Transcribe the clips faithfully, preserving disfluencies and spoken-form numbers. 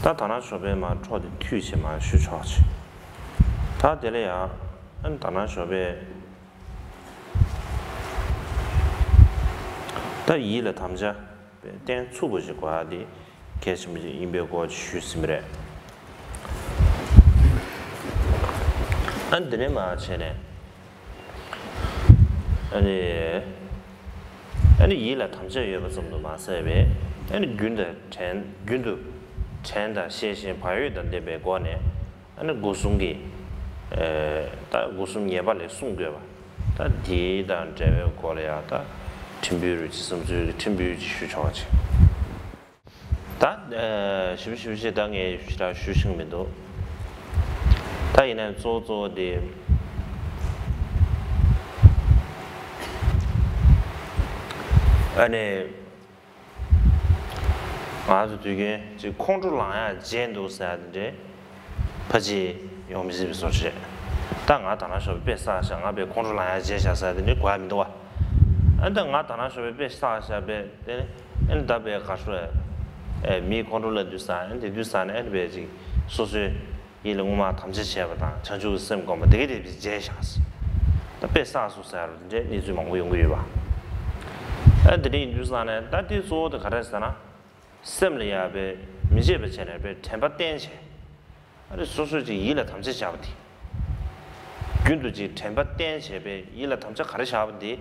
ད་དྷ་ན་ཞོ་པའི་མ་འཕྲོ་དེ་མཐུད་བྱས་མ་ཞུ་ཆོག་ཅིག་ད་དེ་ལ་ཡང་ཨ་ནི་དྷ་ན་ཞོ་པའི་ད་ཡིད་ལ་དམ་བཅའ་བསྟེན་ཚུགས་པ་ཞིག་དགོས་ཡ་དེ་གལ་ཆེན་པོ་ཞིག་ཡིན་པའི་སྐོར་ཞུས་ཟིན་པ་རེད། ཨ་ནི་དེ་ནས་མ་བྱས་ནས་ཨ་ནི་ཨ་ནི་ཡིད་ལ་དམ་བཅའ་ཡོད་པ་ཙམ་དུ་མ་ཟད་པའི་ཨ་ནི་རྒྱུན་དང་བྲལ་རྒྱུན་དུ་བྲལ་དང་ཤེས་བཞིན་བག་ཡོད་དང་ལྡན་པའི་སྒོ་ནས་ཨ་ནི་སྒོ་གསུམ་གྱི་ད་སྒོ་གསུམ་ངེས་པ་ལས་བསྲུང་དགོས་པ། ད་དེ་དང་འབྲེལ་བའི་སྐོར་ལ་ཡང་ད་ཕྲན་བུ་རུ་ཅིག་བསམ་ཚུལ་གྱི་ཕྲན་བུ་ཅིག་ཞུ་ཆོག་ཅིག་ད་ཞིབ་ཞིབ་ཞིག་ད་ངས་ཞེ་དྲག་ཞུ་ཤེས་མི་འདུག་ད་ཡིན་ན་གཙོ་བོ་གཙོ་བོ་དེ་ཨ་ནི་ང་ཚོ་དུས་རྒྱུན་ཅིག་ཁོང་ཁྲོ་ལངས་ཡག་བརྗེད་འདུག་ཟེར་ཡག་དེ་འདྲའི་ཕལ་ཆེར་ཡོང་མི་སྲིད་པའི་བཟོ་འདྲ་རེད། ད་ང་དྷ་ན་ཞོ་པའི་དཔེ་བསགས་ཤག་ང་དཔེ་ཁོང་ཁྲོ་ལངས་ཡག་བརྗེད་ཤག་ཟེར་ཡག་དེ་འདྲའི་དགོས་ཡག་མི་འདུག་བ། ཨ་ད་ང་དྷ་ན་ཞོ་པའི་དཔེ་བསགས་ཤག་པས་དེ་ནི་ཨ་ནི་ད་དཔེ་ག་ཤོ་ཨེ་མིའི་ཁོང་ཁྲོ་ལ་དུས་སང་ཨ་ནི་དེ་དུས་སང་ནི་ཨ་ནི་དཔེ་ཅིག་སོ་སོའི་ཡིད་ལ་སྔོན་མ་དམ་བཅའ་བྱས་པ་དང་བྱང་ཆུབ་ཀྱི་སེམས་བསྒོམས་པ་དེ་ག་དེ་བཞིན་བརྗེད་བཞག་ཟེར། ད་དཔེ་བསགས་སོང་ཟེར་བ་དེ་འདྲའི་གནས་ཚུལ་མང་པོ་ཡོང་གི་ཡོད་པ། ཨ་དེ་འདྲ་ཡིན་དུས་ཙང་ནས་ད་དེ་གཙོ་བོ་དེ་ག་རེ་ཟེར་ན། སེམས་ལ་ཡ་དཔེ་མི་བརྗེད་པ་བྱས་ནས་དཔེ་དྲན་པ་བསྟེན་བྱས། ཨ་རེ་སོ་སོས་ཅིག་ཡིད་ལ་དམ་བཅའ་བཞག་པ་དེ། རྒྱུན་དུ་ཅིག་དྲན་པ་བསྟེན་བྱས་པའི་ཡིད་ལ་དམ་བཅའ་ག་རེ་བཞག་པ་དེ།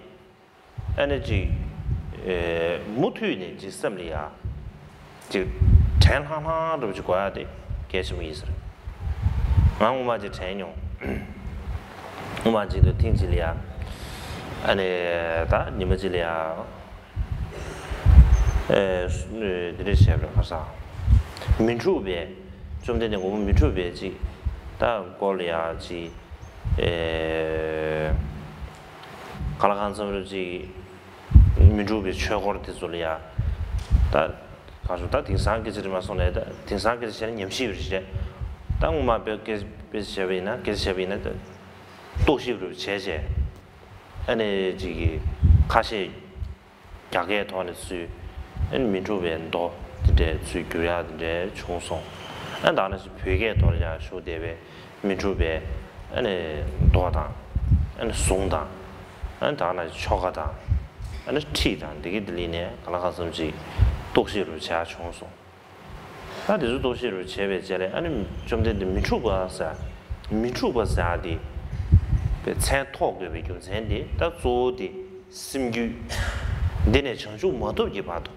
ཨ་ནི་ཅིག་ཨེ་མུ་མཐུད་ནས་ཅིག་སེམས་ལ་ཡ། ཅིག་དྲན་ལྷང་ལྷང་འདྲ་པོ་ཅིག་དགོས་ཡ་དེ་གལ་ཆེན་པོ་ཡིན་ཟེར། ང་སྔོན་མ་ཅིག་དྲན་མྱོང་། སྔོན་མ་ཅིག་ཏུ་ཐེངས་གཅིག་ལ་ཡ། ཨ་ནི་ད་ཉི་མ་གཅིག་ལ་ཡ། ཨེ་འདི་འདྲ་བྱས་པ་རེད་ཁ་སང་། མི་འཁྲུགས་པའི། བཅོམ་ལྡན་འདས་མགོན་པོ་མི་འཁྲུགས་པའི་ཅིག་ད་སྐོར་ལ་ཡ་ཅིག་ཨེ། ག་ལ་གང་འཚམ་རེ་ཅིག་མི་འཁྲུགས་པའི་ཆོས་སྐོར་དེ་ཚོ་ལ་ཡ། ད་གང་ཞུ་ད་དེང་སང་སྐད་ཆ་རེད་མ་སོང་ནས་ད་དེང་སང་སྐད་ཆ་བྱས་ན་ཉམས་ཞིབ་རེད་བྱས། ད་སྔོན་མ་དཔེ་སྐད་དཔེ་བྱས་པ་ཡིན་ན་སྐད་ཆ་བྱས་པ་ཡིན་ན་ད་རྟོག་ཞིབ་རུ་བྱས་བྱས། ཨ་ནི་ཅིག་གི་ཁ་ཤས། རྒྱ་སྐད་ཐོག་ནས་ཚུར་ཨ་ནི་མི་འཁྲུགས་པའི་མདོ་དེ་འདྲའི་ཚུར་བསྒྱུར་ཡག་དེ་འདྲའི་བྱུང་སོང་། ཨ་ནི་ད་ནང་བཞིན་བོད་སྐད་ཐོག་ལ་ཡང་ཞུགས་བསྡད་པའི་མི་འཁྲུགས་པའི་ཨ་ནི་མདོ་དང་། ཨ་ནི་གཟུངས་དང་། ཨ་ནི་ད་ནང་བཞིན་ཆོ་ག་དང་། ཨ་ནི་ཁྲིད་དང་འདི་གི་འདི་ལི་ནས་ག་ལ་ག་ཙམ་ཅིག་རྟོག་ཞིབ་རུ་བྱས་བྱུང་སོང་། ད་དེ་ཚོ་རྟོག་ཞིབ་རུ་བྱས་པའི་རྗེས་ལ་ཨ་ནི་བཅོམ་ལྡན་འདས་མི་འཁྲུགས་པ་ཟེར། མི་འཁྲུགས་པ་ཟེར་ཡག་དེ་པའི་མཚན་ཐོགས་དགོས་པའི་རྒྱུ་མཚན་དེ་ད་གཙོ་བོ་དེ་སེམས་རྒྱུད་འདི་ནས་བྱང་ཆུབ་མ་ཐོབ་ཀྱི་བར་དུ་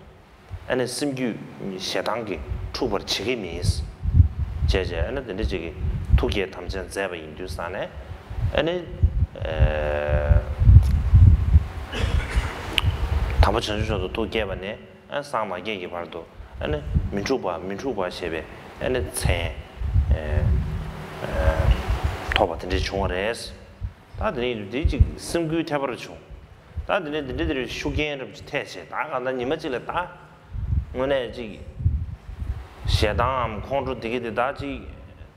ཨ་ནི་སེམས་རྒྱུད་ཞེ་སྡང་གིས་འཁྲུགས་པར་བྱེད་ཀྱི་མིན། བྱས་བྱས་ཨ་ནི་དེ་འདྲ་ཅིག་གི་ཐུགས་བསྐྱེད་དམ་བཅའ་མཛད་པ་ཡིན་དུས་ཙང་ནས་ཨ་ནི་ཨེ་དམ་པ་བྱང་ཆུབ་མཆོག་ཏུ་ཐུགས་བསྐྱེད་པ་ནས། ཨ་སངས་མ་རྒྱས་ཀྱི་བར་དུ་ཨ་ནི་མི་འཁྲུགས་པ་མི་འཁྲུགས་པ་ཞེས་པའི་ཨ་ནི་མཚན་ཨེ་ཨེ་ཐོབ་པ་དེ་འདྲ་བྱུང་བ་རེད། ད་དེ་ནས་དེ་ཅིག་སེམས་འགུལ་ཐེབས་པར་བྱུང་། ད་དེ་ནས་དེ་འདྲ་དེ་རེད་ཤུགས་རྐྱེན་རབ་ཅིག་ཐེབས་བྱས་ད་གང་ལྟར་ཉི་མ་གཅིག་ལ་ད་དངོས་གནས་ཅིག་ཞེ་སྡང་ངམ་ཁོང་ཁྲོ་དེ་གི་དེ་ད་ཅིག་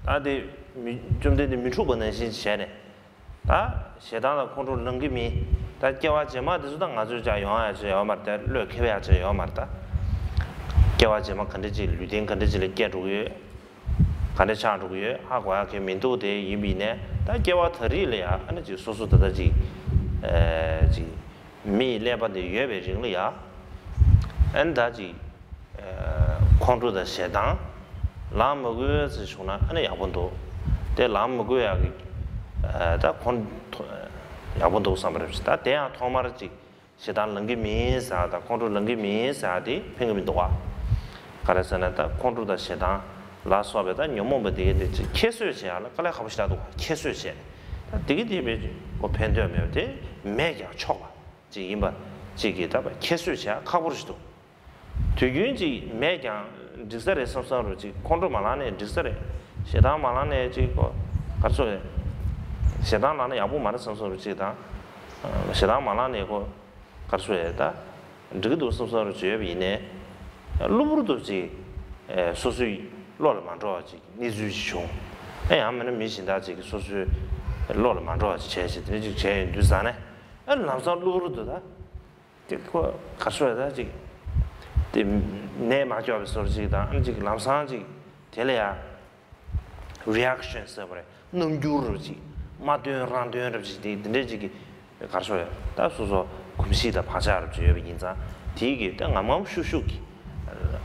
ད་དེ་མི་བཅོམ་ལྡན་འདས་མི་འཁྲུགས་པ་ནང་བཞིན་བྱས་ནས། ད་ཞེ་སྡང་དང་ཁོང་ཁྲོ་ལངས་ཀྱི་མིན། ད་སྐྱེ་བ་རྗེས་མ་དེ་ཚོ་ད་ང་ཚོས་ཀྱང་ཡོང་ཡ་ཅིག་ཡོད་མ་རེད་ད་བློས་འཁེལ་ཡ་ཅིག་ཡོད་མ་རེད་ད། སྐྱེ་བ་རྗེས་མ་ག་འདྲ་ཅིག་ལུས་རྟེན་ག་འདྲ་ཅིག་ལ་སྐྱེ་འགྲོ་གི་ཡོད། ག་འདྲ་ཆགས་འགྲོ་གི་ཡོད་ཧ་གོ་ཡ་གི་མི་འདུག་དེ་ཡིན་པ་ཡིན་ནའི་ད་སྐྱེ་བ་ད་རེས་ལ་ཡ་ཨ་ནི་ཅིག་སོ་སོ་ད་ལྟ་ཅིག་ཨེ་ཅིག་མི་ཡི་ཀླད་པ་དེ་ཡོད་པའི་རིང་ལ་ཡ་ཨ་ནི་ད་ཅིག་ཁོང་ཁྲོ་དང་ཞེ་སྡང་ལངས་མི་དགོས་ཟེར་བྱུང་ན་ཨ་ནི་ཡག་པོ་འདུག་དེ་ལངས་མི་དགོས་ཡག་གི་ད་ཁོང་ཡག་པོ་འདུག་བསམ་པ་རེད། ད་དེ་ཡང་ཐོག་མར་ཅིག་ཞེ་སྡང་ལངས་ཀྱི་མིན་ཟེར་ཡག་དང་ཁོང་ཁྲོ་ལངས་ཀྱི་མིན་ཟེར་ཡག་དེ་ཕན་གྱི་མི་འདུག་བ། ག་རེ་ཟེར་ན་ད་ཁོང་ཁྲོ་དང་ཞེ་སྡང་ལ་སོགས་པའི་ད་ཉོན་མོངས་པ་དེ་གའི་དེ་ཅིག་ཁྱད་གསོད་བྱེད་ཡག་ལ་དཀའ་ལས་ཁག་པོ་ཞེ་དྲག་འདུག་བ། ཁྱད་གསོད་བྱས་ད་དེ་གི་དེ་བས་ཀོ་ཕན་ཐོགས་མེད་པ་དེ་མེད་ཀྱང་ཆོག་པ། ཅིག་ཡིན་པ་ཅིག་གིས་ད་ཁྱད་གསོད་བྱེད་ཡག་ཁག་པོ་ཞིག་འདུག་དུས་རྒྱུན་ཅིག་མེད་ཀྱང་འགྲིག་ས་རེད་བསམ་བསམ་རུ་ཅིག་ཁོང་ཁྲོ་མ་ལངས་ནས་འགྲིག་ས་རེད། ཞེ་སྡང་མ་ལངས་ནས་ཅིག་ཁོ་གར་སོ་རེད། ཞེ་སྡང་ལངས་ན་ཡག་པོ་མ་རེད་བསམ་བསམ་རུ་ཅིག་དང་། ཞེ་སྡང་མ་ལངས་ནས་ཁོ་གར་སོ་རེད་ད། འགྲིག་གི་འདུག་བསམ་བསམ་རུ་ཅིག་ཡོད་པ་ཡིན་ནའི། གློ་བུར་དུ་ཅིག་སོ་སོའི་བློ་ལ་མ་འགྲོ་བ་ཅིག་གནས་ཚུལ་ཅིག་བྱུང་། ཨེ་ཡང་མིན་ན་མི་གཞན་དག་ཅིག་གིས་སོ་སོའི་བློ་ལ་མ་འགྲོ་བ་ཅིག་བྱས་ཅིག་དེ་འདྲ་ཅིག་བྱས་ཡོང་དུས་ཙང་ནས་ཨ་ལམ་སང་གློ་བུར་དུ་ད། དེ་ཁོ་ག་ཚོད་ད་ཅིག་དེ་ནད་མ་སྐྱོབ་པའི་སོར་ཅིག་དང་ཨ་ཅིག་ལམ་སང་ཅིག་ དེ་ལ་ཡང་རི་ཨེག་ཤན་ཟེར་བ་རེད། རྣམ་འགྱུར་རབ་ཅིག་མ་བཏོན་རང་བཏོན་རབ་ཅིག་དེ་འདི་འདྲས་ཅིག་གི་གར་སོ་ཡ། ད་སོ་སོ་གོམས་གཤིས་དང་བག་ཆགས་རབ་ཅིག་ཡོད་པ་ཡིན་ཙང་དེའི་གི་ད་ངམ་ངམ་ཤུགས་ཤུགས་ཀྱི་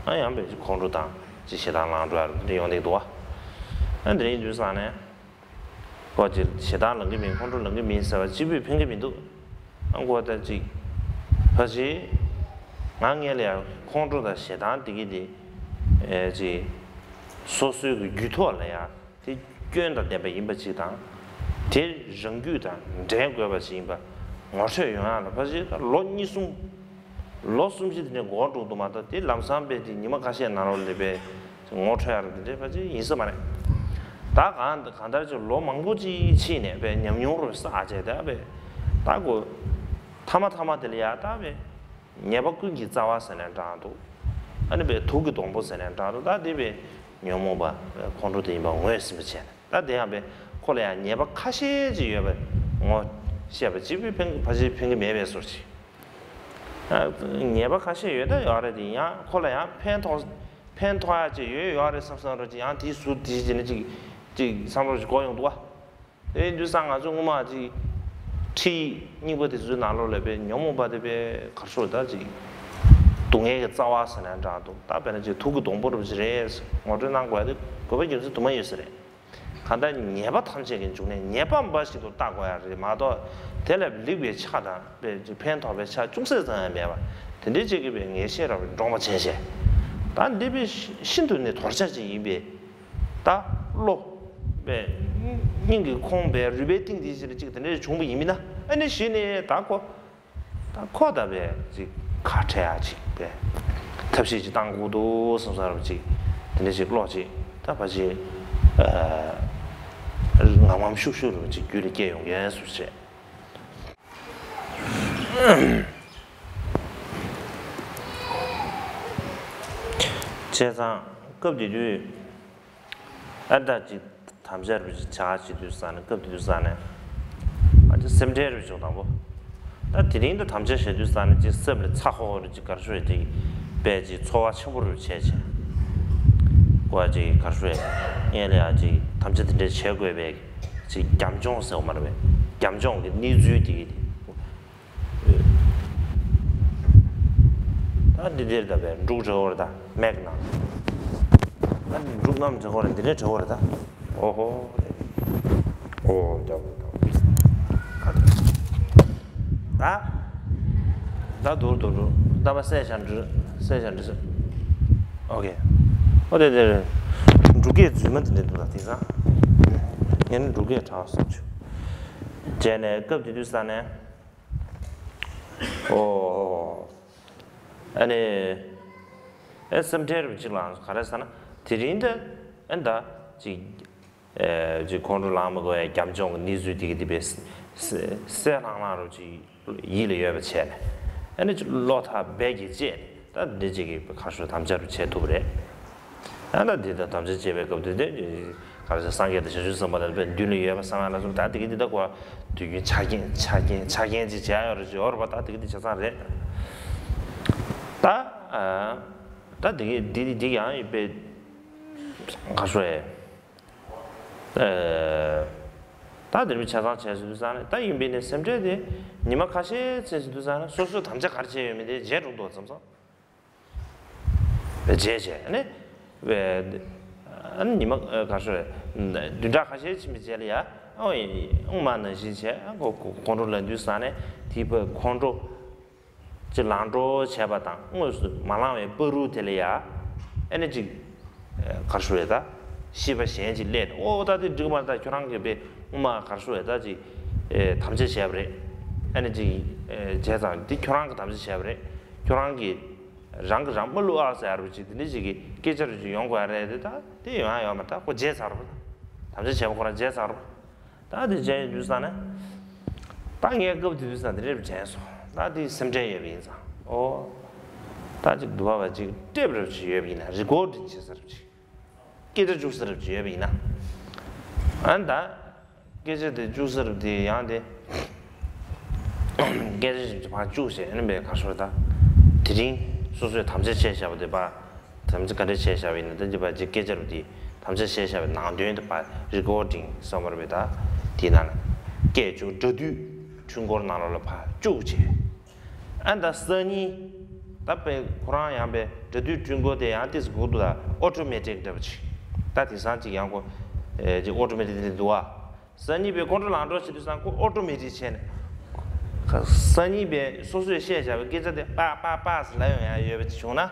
ཨ་ཡང་པའི་ཁོང་ཁྲོ་དང་ཅིག་ཞེ་སྡང་ལངས་འགྲོ་ཡ་རབ་འདི་འདྲས་ཡོང་བསྡད་འདུག་བ། ཨ་འདི་འདྲས་ཡིན་དུས་ཙང་ནས། ཁོ་ཅིག་ཞེ་སྡང་ལངས་ཀྱི་མིན་ཁོང་ཁྲོ་ལངས་ཀྱི་མིན་ཟེར་བ་གཅིག་པུས་ཕན་གྱི་མི་འདུག་ཨ་ཁོ་ད་ཅིག་ཕ་ཅིག་ང་ངས་ལ་ཡང་ཁོང་ཁྲོ་དང་ཞེ་སྡང་དེ་གི་དེ་ཨེ་ཅིག་སོ་སོའི་གི་རྒྱུད་ཐོག་ལ་ཡང་དེ་སྐྱོན་དང་ལྡན་པ་ཡིན་པ་ཅིག་དང་། དེ་རང་རྒྱུད་དང་འདྲེན་དགོས་པ་ཅིག་ཡིན་པ་ངོ་འཕྲོད་ཡོང་ཡ་ལ་ཕ་ཅིག་ད་ལོ་གཉིས་གསུམ། ལོ་གསུམ་བཞི་དེ་འདྲའི་འགོར་འགྲོ་འདུག་མ་གཏོགས་དེ་ལམ་སང་དཔེ་དེ་ཉི་མ་ཁ་ཤས་ནང་ལོགས་ལ་དཔེ་ངོ་འཕྲོད་ཡག་དེ་འདྲའི་ཕལ་ཆེར་ཡིན་ས་མ་རེད། ད་གང་གང་ལྟར་ཅིག་ལོ་མང་པོ་ཅིག་ཕྱིན་ནས་དཔེ་ཉམས་མྱོང་རུ་བསགས་བྱས་ད་དཔེ་ད་གོ་ཐ་མ་ཐ་མ་དེ་ལ་ཡ་ད་དཔེ་ཉེས་པ་ཀུན་གྱི་རྩ་བ་ཟེར་ནས་འདྲ་འདུག་ཨ་ནི་དཔེ་དུག་གི་སྡོང་པོ་ཟེར་ནས་འདྲ་འདུག་ད་དེ་དཔེ་ཉོན་མོངས་པ་ཁོང་ཁྲོ་དེ་ཡིན་པ་ངོས་ཟིན་པ་བྱས་ནས། ད་དེ་ཡང་པས་ཁོ་ལ་ཡང་ཉེས་པ་ཁ་ཤས་ཅིག་ཡོད་པ་ངོ་ཤེས་པ་གཅིག་པུས་ཕན་ཕ་ཅིག་ཕན་གྱི་མེད་པའི་བཟོ་ཅིག་ཉེས་པ་ཁ་ཤས་ཡོད་ད་ཡོད་རེད་དེ་ཡང་ཁོ་ལ་ཡང་ཕན་ཐོགས་ཕན་ཐོགས་ཡ་ཅིག་ཡོད་ཡོད་རེད་བསམ་བསམ་རོ་ཅིག་ཡང་དེའི་ཟུར་དེ་ཅིག་ནི་ཅིག་ཅིག་བསམ་རོ་ཅིག་གོ་ཡོང་འདུག་བ། དེ་ཡིན་དུས་ཙང་ང་ཚོ་སྔོན་མ་ཅིག་ཁྲིད་རྙིང་པ་དེ་ཚོའི་ནང་ལོགས་ལ་པའི་ཉོན་མོངས་པ་དེ་པའི་གར་སོགས་ད་ཅིག་སྡུག་བསྔལ་གྱི་རྩ་བ་ཟེར་ན་འདྲ་འདུག་ད་དཔེར་ན་ཅིག་དུག་གི་སྡོང་པོ་རུ་ཅིག་རེད་ངོ་སྤྲོད་གནང་དགོས་ཡ་དེ་དགོས་པ་རྒྱུ་མཚན་དུ་མ་ཡོད་ས་རེད། གང་ལྟར་ཉེས་པ་ཐམས་ཅད་ཀྱི་འབྱུང་གནས་ཉེས་པ་འབའ་ཞིག་ཏུ་བལྟ་དགོས་ཡ་རེད་མ་གཏོགས་དེ་ལ་ལེགས་པའི་ཆ་དང་དཔེ་ཕན་ཐོགས་པའི་ཆ་ཅུང་ཟད་ཙམ་ཡང་མེད་པ་དེ་འདྲའི་ཅིག་གི་པའི་ངེས་ཤེས་ར་བའི་འདྲོངས་པ་བྱས་བྱས། ད་འདི་པའི་ཤིན་ཏུ་ནས་དོར་བྱ་ཅིག་ཡིན་པས་ད་བློ་པའི་སྙིང་གི་ཁོང་པའི་རུས་པའི་གཏིང་དེ་ཅིག་ལ་ཅིག་དེ་འདྲའི་བྱུང་བ་ཡིན་མིན་ན་ཨ་ནི་གཞི་ནས་ད་ཁོ། ད་ཁོ་ད་བས་ཅིག་ཁ་བྲལ་ཡ་ཅིག་བས་ཐབས་ཤེས་ཅིག་བཏང་དགོས་འདུག་བསམ་ས་རབ་ཅིག་དེ་འདྲ་ཅིག་བློ་ཅིག་ད་ཕ་ཅིག་ངམ་ངམ་ཤུགས་ཤུགས་རབ་ཅིག་རྒྱུད་ལ་སྐྱེ་ཡོང་མཁན་སུ་བྱས། བྱས་ཙང་སྐབས་དེ་དུས། ཨ་ད་ཅིག་དམ་བཅའ་རུ་ཅིག་བྱ་བྱེད་དུས་ས་ནས་སྐབས་དེ་དུས་ས་ནས་ཨ་ཅིག་སེམས་ཁྲལ་རུ་ཅིག་དང་པོ། ད་དེ་རིང་ད་དམ་བཅའ་བྱེད་དུས་ས་ནས་ཅིག་སེམས་ལ་ཚ་ཧོ་ཧོ་རུ་ཅིག་གར་ཤོད་ཅིག་པས་ཅིག་ཚོར་བ་ཆེན་པོ་རུ་བྱས་བྱས། ཀོ་ཅིག་གར་ཤོད་ངས་ལ་ཡ་ཅིག་དམ་བཅའ་དེ་འདྲ་བྱེད་དགོས་པས་ཅིག་རྒྱབ་ལྗོངས་ཟེར་བ་མ་རེད་པས་རྒྱབ་ལྗོངས་ཀྱི་གནས་ཚུལ་དེ་གི་དེ། ད་འདི་འདིར་ད་བས་འབྲུག་བྲེ་བོར་ད་མེག་ན། ད་འབྲུག་རྣམ་བྲེ་བོར་འདི་ནས་བྲེ་བོར་ད། ཨོ་ཧོ། ཨོ་ད་ད། ད་ད་དུར་དུར་དུར་ད་བ་སེ་ཞན་འདྲི་སེ་ཞན་འདྲི་སེ། ཨོ་ཀེ། ཨོ་དེ་དེ་རེད། འབྲུག་སྐད་རྫུན་མ་འདི་འདྲ་འདུག་ད་དེང་སང་། ངས་ནི་འབྲུག་སྐད་དྲག་སོང་ཆུ། བྱས་ནས་སྐབས་དེ་དུས་ས་ནས། ཨོ། ཨ་ནི། ཨེ་སེམས་ཁྲལ་རུ་གཅིག་ལངས་ག་རེ་ཟེར་ན་དེ་རིང་འདི་ཨེ་ད་ཅིག་ཨེ་ཅིག་ཁོང་ཁྲོ་ལངས་མི་དགོས་ཡ་རྒྱབ་ལྗོངས་ཀྱི་གནས་ཚུལ་དེ་གི་དེ་པས་སེ་སེ་ལྷང་ལྷང་རུ་ཅིག་ཡིད་ལ་ཡོད་པ་བྱས་ནས་ཨ་ནི་ཅིག་བློ་ཐག་རྦད་ཀྱིས་བཅད་ནས་ད་འདི་ཅིག་གི་ཁ་ཤོ་དམ་བཅའ་རུ་བྱེད་ཐུབ་པ་རེད། ཨ་ན་འདི་ལྟར་དམ་བཅའ་བྱེད་པའི་སྐབས་དུས་དེ་ག་རེ་ཟེར་སངས་རྒྱས་དང་བྱང་ཆུབ་སེམས་དཔའ་དང་དཔེ་མདུན་ལ་ཡོད་པ་སངས་རྒྱས་ལ་སོགས་ད་དེ་གི་འདི་ལྟར་གོ་དུས་རྒྱུན་ཆ་རྐྱེན་ཆ་རྐྱེན་ཆ་རྐྱེན་ཅིག་བྱས་ཡོད་རེད་ཅིག་ཡོད་རེད་པ་ད་དེ་གི་འདི་ཆ་ཚང་རེད། ད་ཨ་ད་དེ་གི་འདི་འདི་ཡང་ཡོད་པའི་ག་རེ་ཟེར་ཨེ་ད་དེ་མི་ཆ་ཚང་བྱས་སུ་དུས་ས་ནས་ད་ཡིན་པའི་ནས་སེམས་ཁྲལ་དེ་ཉི་མ་ཁ་ཤས་ཚེ་སུ་དུས་ས་ནས་སོ་སོས་དམ་བཅའ་ག་རེ་བྱས་ཡོད་མེད་དེ་བརྗེད་འགྲོ་འདུག་བསམ་སོང་། བྱས་བྱས་ནས་ཨ་ནི་ཉི་མ་ག་རེ་ཟེར་བདུན་ཕྲག་ཁ་ཤས་ཕྱིན་པའི་རྗེས་ལ་ཡ་ཨོ་ཨོ་མ་ནང་བཞིན་བྱས་ཨ་ཁོ་ཁོ་ཁོང་ཁྲོ་ལངས་དུས་ས་ནས་དེའི་བར་ཁོང་ཁྲོ་ཅི་ལངས་འགྲོ་བྱས་པ་དང་དངོས་སུ་མ་ལངས་པའི་བར་དུ་དེ་ལ་ཡ་ཨ་ནི་ཅིག་ག་རེ་ཟེར་ད་ཤེས་པ་གཞན་ཅིག་སླེབས་ནས་ཨོ་ད་དེ་འགྲིག་མ་རེད་ད་ཁྱོད་རང་གིས་པས་ཨོ་མ་ག་རེ་ཟེར་ད་ཅིག་དམ་བཅའ་བྱས་པ་རེད་ཨ་ནི་ཅིག་བྱས་ཙང་འདི་ཁྱོད་རང་གིས་དམ་བཅའ་བྱས་པ་རེད་ཁྱོད་རང་གིས། རང་གིས་རང་མ་བསླུ་ཨ་ཟེར་ཡ་རུ་ཅིག་དེ་འདྲ་ཅིག་གི་སྐད་ཆ་རུ་ཅིག་ཡོང་དགོས་ཡ་རེད་དེ་ད་དེ་ཡོང་ཡ་ཡོད་མ་རེད་ད་ཁོ་བརྗེད་ཚར་རུ་དམ་བཅའ་བྱས་པ་ཁོ་རང་བརྗེད་ཚར་རུ་ད་དེ་བྱས་ཡོད་དུས་ཙང་ནས་ད་ངས་སྐབས་དེ་དུས་ཙང་དེ་འདྲ་རུ་བྱས་སོང་ད་དེ་སེམས་ཁྲལ་ཡོད་པ་ཡིན་ཙང་ཨོ་ད་ཅིག་དུ་བ་བ་ཅིག་ཊེབ་རུ་ཅིག་ཡོད་པ་ཡིན་ན་རི་ཀོར་ཌིང་བྱེད་ས་རུ་ཅིག་སྐད་ཆ་བཅུག་ས་རུ་ཅིག་ཡོད་པ་ཡིན་ན་ཨ་ད། སྐད་ཆ་དེ་བཅུག་ས་རུ་དེ་ཡང་དེ། སྐད་ཆ་ཞིག་ཕར་བཅུག་བྱས་ཨ་ནི་བས་ག་ཤོར་ད། དེ་རིང་སོ་སོས་དམ་བཅའ་བྱས་བཞག་པ་དེ་པ། དམ་བཅའ་ག་འདྲས་བྱས་བཞག་པ་ཡིན་ན་ད་འདི་པ་ཅིག་སྐད་ཆ་རུ་དེ། དམ་བཅའ་བཞེས་བཞག་པའི་ནང་དོན་དེ་ཕར་རི་ཀོར་ཌིང་གསུངས་པ་རེད་པས། ད་དེའི་ནང་ན་སྐད་བཅུག་སྒྲ་སྡུད་འཕྲུལ་འཁོར་ནང་ལོགས་ལ་ཕར་བཅུག་བྱས། ཨ་ནི་ད་སང་ཉིན་ད་དཔེ་ཁོ་རང་ཡང་དཔེ་སྒྲ་སྡུད་འཕྲུལ་འཁོར་དེ་ཡང་ཏིས་གུ་དུ་ད་ཨོ་ཊོ་མེ་ཊིག་འདྲ་པོ་ཅིག་ད་དེང་སང་ཅིག་ཡང་ཁོ་ཨེ་ཅིག་ཨོ་ཊོ་མེ་ཊིག་དེ་འདུག་ཨ། སང་ཉིན་པའི་ཁོང་ཁྲོ་ལངས་འགྲོ་བྱེད་དུས་སང་ཁོ་ཨོ་ཊོ་མེ་ཊིག་བྱས་ནས། སང་ཉིན་པའི་སོ་སོས་བཤད་བཞག་པའི་སྐད་ཆ་དེ་པ་པ་པ་ཟེར་ལབ་ཡོང་ཡ་ཡོད་པ་ཅིག་བྱུང་ན།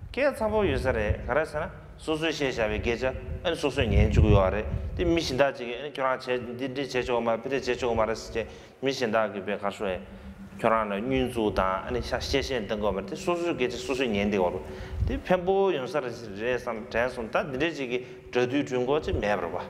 སྐད་ཚ་པོ་ཡོད་ས་རེད། ག་རེ་ཟེར་ན་སོ་སོས་བཤད་བཞག་པའི་སྐད་ཆ་ཨ་ནི་སོ་སོས་ཉན་བཅུག་གི་ཡོད་རེད། དེ་མི་གཞན་དག་ཅིག་གིས་ཨ་ནི་ཁྱོད་རང་བྱས་འདི་འདྲས་བྱས་ཆོག་གི་མ་རེད། ཕི་འདྲས་བྱས་ཆོག་གི་མ་རེད་ཟེར་བྱས་མི་གཞན་དག་གིས་དཔེ་ག་རེ་ཟེར། ཁྱོད་རང་ལ་བསྙོན་འཛུགས་དང་ཨ་ནི་ཤ་བཤད་བཤད་གཏོང་གི་ཡོད་མ་རེད། དེ་སོ་སོའི་སྐད་ཆ་སོ་སོས་ཉན་བསྡད་ཡོད་རེད། དེ་ཕན་པོ་ཡོང་ས་རེད་བསམ་དྲན་སོང་། ད་འདི་འདྲས་ཅིག་གིས་སྒྲ་སྡུད་འཕྲུལ་འཁོར་ཅིག་མེད་པ་རེད་པ།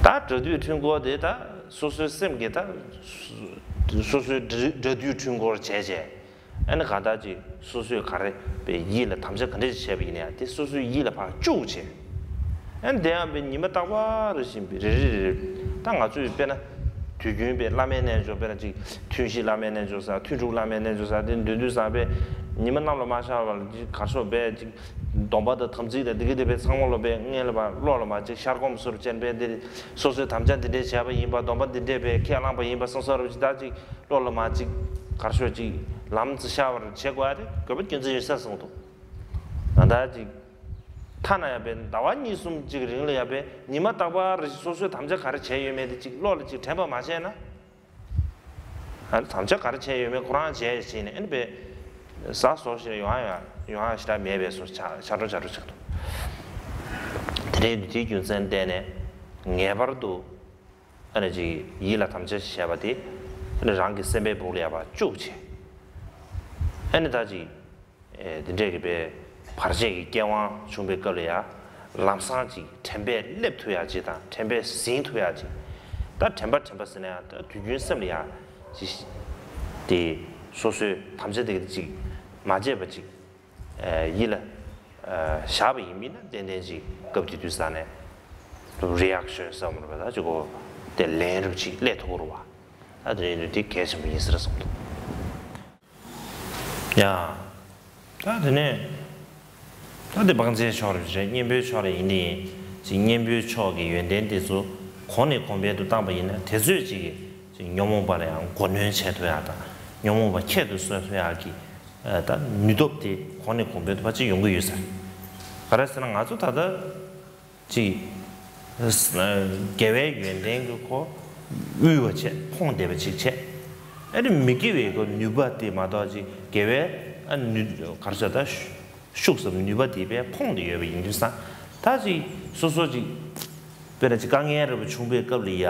ད་སྒྲ་སྡུད་འཕྲུལ་འཁོར་དེ་ད་སོ་སོའི་སེམས་ཀྱིས་ད་སོ་སོའི་སྒྲ་སྒྲ་སྡུད་འཕྲུལ་འཁོར་བྱས་བྱས། ཨ་ནི་གང་ལྟར་ཅིག་སོ་སོས་ག་རེ་པའི་ཡིད་ལ་དམ་བཅའ་ག་འདྲ་ཞིག་བྱས་པ་ཡིན་ན་ཡང་དེ་སོ་སོའི་ཡིད་ལ་ཕར་བཅུག་བྱས། ཨ་ནི་དེ་ཡང་པའི་ཉི་མ་རྟག་པར་རེ་བཞིན་པའི་རེ་རེ་རེ་རེ་ད་ང་ཚོས་དཔེར་ན་དུས་རྒྱུན་པའི་བླ་མའི་རྣལ་འབྱོར། དཔེར་ན་ཅིག་ཐུན་བཞི་བླ་མའི་རྣལ་འབྱོར་ཟེར། ཐུན་དྲུག་བླ་མའི་རྣལ་འབྱོར་ཟེར། དེ་འདོན་དུས་ཙང་པས་ཉི་མ་གནམ་ལ་མ་ཤར་བར་ཅིག་གར་ཤོག་པས་ཅིག་སྡོམ་པ་དང་དམ་ཚིག་དང་འདི་ག་དེ་བས་ཚང་མ་ལོ་པས་སྔོན་ལ་བ་བློ་ལ་མ་ཅིག་ཤར་སྒོམ་སོར་ཅན་པས་འདི་སོ་སོའི་དམ་བཅའ་འདི་འདྲའི་བྱས་པ་ཡིན་པ། སྡོམ་པ་འདི་འདྲས་པས་ཁས་བླངས་པ་ཡིན་པ་སོང་ས་རུ་ཅིག་ད་ཅིག་བློ་ལ་མ་ཅིག་གར་ཤོག་ཅིག་ལམ་ཅིག་ཤར་བར་བྱེད་དགོས་ཡ་དེ་དགོས་པ་རྒྱུ་མཚན་ཡོད་ས་གསུངས་འདུག་ང་ད་ཅིག་ཐ་ན་ཡ་པའི་ཟླ་བ་གཉིས་གསུམ་ཅིག་རིང་ལ་ཡ་པའི་ཉི་མ་རྟག་པར་རེ་ཞིག་སོ་སོའི་དམ་བཅའ་ག་རེ་བྱས་ཡོད་མེད་དེ་ཅིག་བློ་ལ་ཅིག་དྲན་པ་མ་བྱས་ན། ཨ་ནི་དམ་བཅའ་ག་རེ་བྱས་ཡོད་མེད་ཁོ་རང་བྱས་ཤེས་ནས་ཨ་ནི་པས་ཟ་སོ་ཞེས་ཡོང་ཡ་ཡོང་ཡ་ཞེ་དྲག་མེད་པའི་སོ་ཆ་ཆ་འགྲོ་ཆ་འགྲོ་ཆགས་འདུག་དེ་འདྲའི་དུས་དེའི་རྒྱུ་མཚན་བལྟས་ནས་ངེས་པར་དུ་ཨ་ནི་ཅིག་ཡིད་ལ་དམ་བཅའ་བྱས་པ་དེ་ཨ་ནི་རང་གི་སེམས་པའི་སྦུག་ལ་ཡ་ཕར་བཅུག་བྱས། ཨ་ནི་ད་ཅིག་ཨེ་དེ་འདྲས་ཀྱི་པའི་བར་ཆད་ཀྱི་སྐྱེ་དབང་བྱུང་བའི་སྐབས་ལ་ཡང་ལམ་སང་ཅིག་དྲན་པས་སླེབས་ཐུབ་ཡག་ཅིག་དང་དྲན་པས་ཟིན་ཐུབ་ཡག་ཅིག་ད་དྲན་པ་དྲན་པ་ཟེར་ན་ཡང་ད་དུས་རྒྱུན་སེམས་ལ་ཡང་ཅིག་དེ་སོ་སོའི་དམ་བཅའ་དེ་ག་ཅིག་མ་བརྗེད་པ་ཅིག་ཨེ་ཡིད་ལ་ཨེ་བཞག་པ་ཡིན་མིན་ན་ཏན་ཏན་ཅིག་སྐབས་དེ་དུས་ས་ནས་རི་ཨེག་ཤན་བསམ་པ་ད་ཅིག་གོ་དེ་ལན་རུ་ཅིག་སླེབས་ཐུབ་ཀྱི་རེད་བ། ད་དེ་རིང་དུས་དེ་གལ་ཆེན་པོ་ཡིན་ཟེར་གསུངས་འདུག་ཡ། ད་དེ་ནས། ད་དེ་བང་རྩལ་ཕྱོགས་རེད་པས་གཉེན་པོའི་ཕྱོགས་རེད། ཡིན་དེ་ཡིན་ཅིག་གཉེན་པོའི་ཕྱོགས་ཀྱི་ཡོན་ཏན་དེ་ཚོ་གོང་ནས་གོང་འཕེལ་དུ་བཏང་པ་ཡིན་ན་དེ་ཚོས་ཅིག་ཅིག་ཉོན་མོངས་པ་ལ་ཡང་མགོ་གནོན་བྱེད་ཐུབ་ཡག་དང་ཉོན་མོངས་པ་ཁྱད་དུ་གསོད་ཐུབ་ཡག་གི་ད་ནུས་སྟོབས་དེ་གོང་ནས་གོང་འཕེལ་དུ་ཕར་ཅིག་ཡོང་གི་ཡོད་ས་རེད། ག་རེ་ཟེར་ན་ང་ཚོ་ད་ལྟ། ཅིག་དགེ་བའི་ཡོན་ཏན་གྱི་ཁོ་དབུལ་བ་བྱས་ཕོངས་བསྡད་པ་ཅིག་བྱས། ཨ་ནི་མི་དགེ་བའི་གོ་ནུས་པ་དེ་མ་གཏོགས་ཅིག་དགེ་བའི་ཨ་ནུས་གར་ཆ་ད་ཤུགས་སམ་ནུས་པ་དེ་བས་ཕོངས་ཏེ་ཡོད་པ་ཡིན་དུས་ཙང་ད་ཅིག་སོ་སོ་ཅིག་དཔེར་ན་ཅིག་དཀའ་ངལ་རེ་བ་བྱུང་བའི་སྐབས་ལ་ཡ་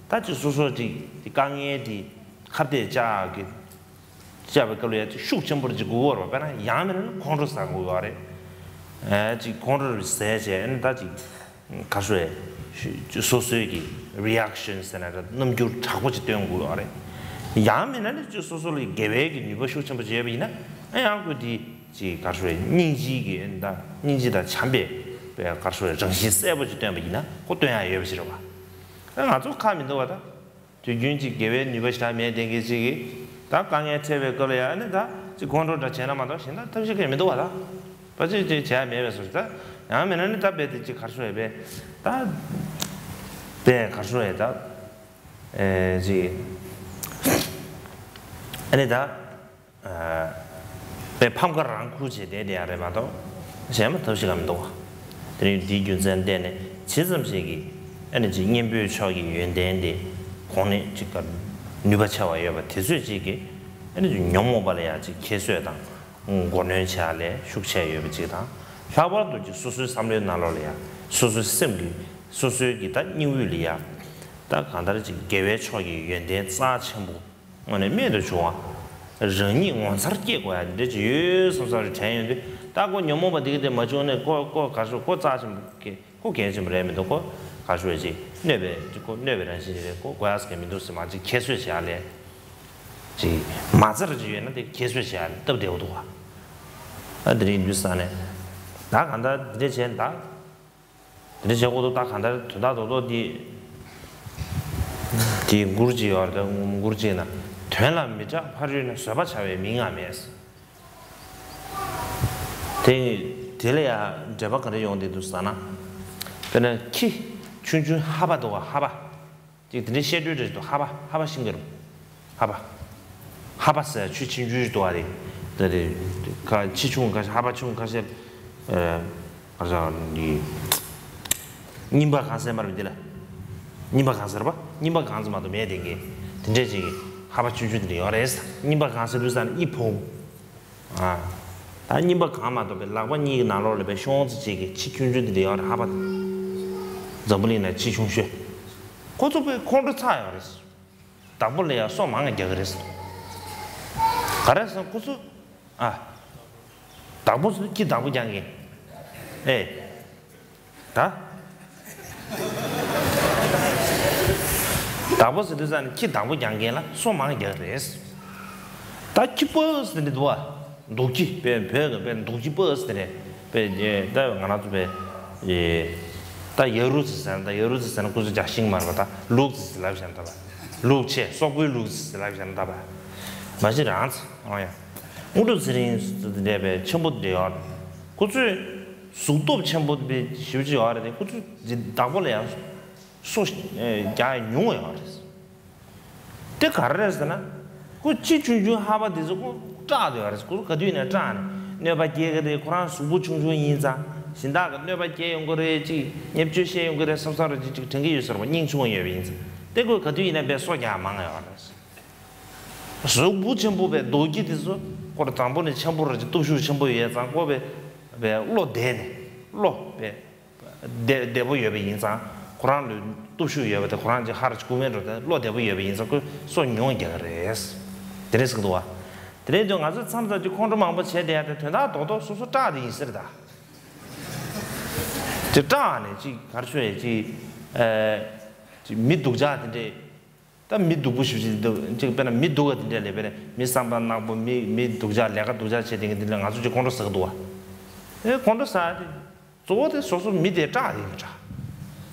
ད་ཅིག་སོ་སོ་ཅིག་དཀའ་ངལ་དེ་ཁ་གཏད་བཅག་གི་བཅའ་བའི་སྐབས་ལ་ཡ་ཅིག་ཤུགས་ཆེན་པོར་ཅིག་དགོས་ཀྱི་ཡོད་རེད་པ། དཔེར་ན་ཡང་མིན་ན་ཁོང་ཁྲོ་ཟ་དགོས་ཀྱི་ཡོད་རེད། ཨེ་ཅིག་ཁོང་ཁྲོ་ཟས་བྱས་ཨ་ནི་ད་ཅིག་ག་རེ་ཟེར་སོ་སོའི་གི་རི་ཨེག་ཤན་ཟེར་ན་ར་རྣམ་འགྱུར་དྲག་པོ་ཅིག་སྟོན་དགོས་ཀྱི་ཡོད་རེད། ཡང་མིན་ན་ནི་ཅིག་སོ་སོ་ལ་དགེ་བའི་གི་ནུས་པ་ཤུགས་ཆེན་པོ་ཅིག་ཡོད་པ་ཡིན་ན་ཨ་ཡང་ཁོ་དེ་ཅིག་ག་རེ་ཟེར་སྙིང་རྗེའི་གི་ཨ་ནི་ད་སྙིང་རྗེ་དང་བྱམས་པའི་ག་རེ་ཟེར་རང་བཞིན་གསལ་པོ་ཅིག་སྟོན་པ་ཡིན་ན་ཁོ་སྟོན་ཡག་ཡོད་པ་ཞིག་རེད་བ། ཨ་ང་ཚོ་ཁག་མི་འདུག་བ་ད། དུས་རྒྱུན་གཅིག་དགེ་བའི་ནུས་པ་ཞེ་དྲག་མེད་བསྡད་མཁན་གཅིག་གིས་ད་དཀའ་ངལ་འཕྲད་པའི་སྐབས་ལ་ཡང་ནི་ད་གཅིག་ཁོང་ཁྲོ་འདྲ་བྱས་ན་མ་གཏོགས་གཞན་དག་ཐབས་ཤེས་གང་ཡང་མི་འདུག་བ་ད། ཕལ་ཆེར་ཅིག་བྱས་མེད་པའི་བཟོ་ཞིག་ད། ཡང་མིན་ན་ནི་ད་རྦད་དེ་གཅིག་གར་ཤོར་ཡས་པས་ད། རྦད་གར་ཤོར་ཡས་ད། ཨེ་གཅིག་ཨ་ནི་ད། པའི་ཕམ་ཁ་རང་ཁུར་བྱས་བསྡད་བསྡད་ཡ་རེད་མ་གཏོགས་གཞན་མ་ཐབས་ཤེས་གང་མི་འདུག་བ། དེ་རིང་འདིའི་རྒྱུ་མཚན་བལྟས་ནས་ཇི་ཙམ་ཞིག་གིས་ཨ་ནི་ཅིག་གཉེན་པོའི་ཕྱོགས་ཀྱི་ཡོན་ཏན་དེ་གོང་ནས་ཅིག་ག་ནུས་པ་ཆེ་བ་ཡོད་པ་དེ་ཚོས་ཅིག་གིས་ཨ་ནི་ཅིག་ཉོན་མོངས་པ་ལ་ཡང་ཅིག་ཁྱད་གསོད་དང་མགོ་གནོན་བྱེད་ཡ་ལས་ཤུགས་ཆེ་ཡོད་པ་ཅིག་དང་། ལྷག་པར་དུ་ཅིག་སོ་སོའི་བསམ་བློའི་ནང་ལོགས་ལ་ཡང་སོ་སོའི་སེམས་ཀྱི་སོ་སོའི་གི་ད་སྙིང་དབུས་ལ་ཡང་ད་གང་ལྟར་ཅིག་དགེ་བའི་ཕྱོགས་ཀྱི་ཡོན་ཏན་རྩ་ཆེན་པོ། དངོས་གནས་རྨད་དུ་བྱུང་བ། རང་ཉིད་ངོ་མཚར་སྐྱེ་དགོས་ཡ་འདི་འདྲ་ཅིག་ཡོད་བསམ་བསམ་རེ་དྲན་ཡོང་དུས་ད་ཁོ་ཉོན་མོངས་པ་འདི་ག་དེ་མ་བྱུང་ནས་ཁོ་ཁོ་ག་ཚོད་ཁོ་རྩ་ཆེན་པོ་གི་ཁོ་གལ་ཆེན་པོ་རེད་མི་འདུག་ཁོ་ག་ཚོད་ཅིག་གནོད་པའི་ཅིག་ཁོ་གནོད་པའི་རང་བཞིན་ཅིག་རེད། ཁོ་དགོས་ཡ་ཟེར་མཁན་མི་འདུག་ཟེར་མ་ཅིག་ཁྱད་གསོད་བྱེད་ཡ་ལས་ཅིག་མ་རྩ་ར་ཅིག་ཡོད་ན་དེ་ཁྱད་གསོད་བྱེད་ཡ་ལས་སྟབས་བདེ་བོ་འདུག་བ། ཨ་འདི་རིང་འདུག་ས་ནས་ད་གང་ལྟར་འདི་འདྲ་བྱས་ད། དེ་འདྲ་བྱེད་དགོས་འདུག་ད་གང་ལྟར་དོན་དག་རྡོག་རྡོག་འདི། དེའི་མགུར་གཅིག་ཡོད་རེད། མགུར་གཅིག་ན། དོན་ལ་མི་སྐྲག་ཕ་རོལ་ན། བཟོད་པ་བྱ་བའི་མིང་ང་མེད། དེ་ དེ་ལ་ཡང་འགྲེལ་པ་ག་རེ་ཡོང་བསྡད་འདུག་ཟེར་ན། དཔེར་ན་ཁྱི་ཆུང་ཆུང་ཧ་པ་འདུག་བ། ཧ་པ། ཅིག་དེ་འདྲའི་བཤད་སྲོལ་རེ་འདུག། ཧ་པ་ཧ་པ་ཤིང་གི་རུ། ཧ་པ། ཧ་པ་ཟེར་ཆུ་ཆུང་ཆུང་ཞིག་འདུག་བ་རེད། དེ་རེད། ཁ་ཆེ་ཆུང་ཁ་ཤས། ཧ་པ་ཆུང་ཁ་ཤས། ཨ་ཅག་ནི། རྙིང་པ་གང་ཟེར་མ་རེད་འདི་ལ། རྙིང་པ་གང་ཟེར་བ། རྙིང་པ་གང་ཟེར་མ་གཏོགས་མེད་དེ་གི། དེ་འདྲས་ཅིག་གི་ཧ་པ་ཆུང་ཆུང་དེ་འདྲ་ཡོད་རེད། རྙིང་པ་གང་ཟེར་དུས་ས་ནི་ཨི་ཕོང་། ཨ། ད་རྙིང་པ་གང་མ་གཏོགས་པའི་ལག་པ་གཉིས་ཀྱི་ནང་ལོགས་ལ་པའི་ཤོང་ཙི་ཅིག་གི་ཆེ་ཆུང་ཆུང་དེ་འདྲ་ཡོད་རེད། ཧ་པ། འཛམ་བུ་གླིང་ན་ཆེ་ཆུང་ཤོས། ཁོ་ཚོ་པའི་ཁོང་ཁྲོ་ཚ་ཡོད་རེད། བདག་པོ་ལ་ཡང་སོ་མང་རྒྱག་གི་རེད། ག་རེ་ཟེར་ཁོ་ཚོ། ཨ། བདག་པོ་ཚོ་ཁྱི་བདག་པོ་རྒྱག་གི། ཨེ། ད། བདག་པོ་ཟེར་དུས་ཙང་ནས་ཁྱི་བདག་པོ་རྒྱག་མཁན་ལ་སོ་མང་རྒྱག་གི་རེད། ད་ཁྱི་པོ་ཟེར་ནི་འདུག་བ། འདུག་ཁྱི་བོད་བོད་ཀྱི་བོད་འདུག་ཁྱི་པོ་ཟེར་ནས་བོད་ད་ང་རང་ཚོ་བོད་ད་ཡ་རུ་ཙི་ཟེར་ན། ད་ཡ་རུ་ཙི་ཟེར་ན་ཁོ་ཚོ་རྒྱ་ཤིང་མར་བ། ད་ལུག་ཙི་ཟེར་ལབ་བཞག་ན་ད་བ། ལུག་ཆེ་སོག་པོའི་ལུག་ཙི་ཟེར་ལབ་བཞག་ན་ད་བ། མ་གཞི་རང་ཚོ་ཨང་ཡ། དངོས་གྲུབ་ཚེ་རིང་ཟེར་དེ་འདྲས་པའི་ཆེན་པོ་དེ་འདྲས་ཡོད་རེད། ཁོ་ཚོས་གཟུགས་སྟོབས་ཆེན་པོ་དེ་ཞེ་པོ་ཅིག་ཡོད་རེད་དེ། ཁོ་ཚོས་བདག་པོ་ལ་ཡང་སོ་རྒྱག་ཡ་ཉུང་བ་ཡོད་རེད། དེ་ག་རེ་རེད་ཟེར་ན། ཁོ་ཁྱི་ཆུང་ཆུང་ཧ་པ་དེ་ཚོ་ཁོ་སྐྲག་བསྡད་ཡོད་རེད། ཁོ་ཚོ་ག་དུས་ཡིན་ན་སྐྲག་ནས་གནོད་པ་སྐྱེལ་གི་རེད། ཁོ་རང་གཟུགས་པོ་ཆུང་ཆུང་ཡིན་ཙང་གཞན་དག་གི་གནོད་པ་སྐྱེལ་ཡོང་གི་རེད། ཅིག་བརྙས་བཅོས་བཤད་ཡོང་གི་རེད་བསམ་བསམ་རེ་ཅིག་དྲན་གི་ཡོད་ཟེར་བ། སྙིང་ཆུང་བ་ཡོད་པ་ཡིན་ཙང་། དེ་ཁོས་ག་དུས་ཡིན་ན་དཔེ་སོ་རྒྱག་མང་ཡོད་རེད། གཟུགས་པོ་ཆེན་པོ་བའི་རྡོ་རྗེ་དེ་ཚོ་ཁོ་རང་དང་པོ་ནས་ཆེན་པོ་ར་ཅིག་སྟོབས་ཤུགས་ཆེན་པོ་ཡོད་ཙང་། ཁོ་བའི་བའི་བློ་བདེ་ནས་བློ་བའི་བདེ་བདེ་པོ་ཡོད་པ་ཡིན་ཙང་། ཁོ་རང་ལ་སྟོབས་ཤུགས་ཡོད་པ་དེ་ཁོ་རང་ཅིག་ཧར་ཅིག་ཁུག་མེད་འགྲོ་དེ་བློ་བདེ་པོ་ཡོད་པ་ཡིན་ཙང་ཁོས་སོ་ཉུང་རྒྱག་གི་རེད། དེ་རེད་ཟེར་གི་འདུག་བ། དེ་རེད་དུས་ང་ཚོ་མཚམས་མཚམས་ཅིག་ཁོང་ཁྲོ་མང་པོ་བྱས་བསྡད་ཡ་དེ་དོན་དག་རྡོག་རྡོག་སོ་སོ་སྐྲག་དེ་ཡིན་ཟེར་ད། ཅིག་སྐྲག་ནས་ཅིག་ག་རེ་ཤོད་ཡ་ཅིག་ཨ་ཅིག་མི་སྡུག་ཅག་དེ་འདྲས། ད་མི་སྡུག་པོ་ཞིག་ཅིག་འདུག་ཅིག་དཔེར་ན་མི་སྡུག་པ་དེ་འདྲ་ལས། དཔེར་ན་མི་བསམ་པ་ནག་པོ། མི་མི་སྡུག་ཅག་ལས་ཀ་སྡུག་ཅག་བྱེད་དེ་གི་དེ་འདྲ་ང་ཚོ་ཅིག་ཁོང་ཁྲོ་ཟ་གི་འདུག་བ། ཨེ་ཁོང་ཁྲོ་ཟ་དེ་གཙོ་བོ་དེ་སོ་སོ་མི་དེ་སྐྲག་དེ་ཡིན་པ་འདྲ།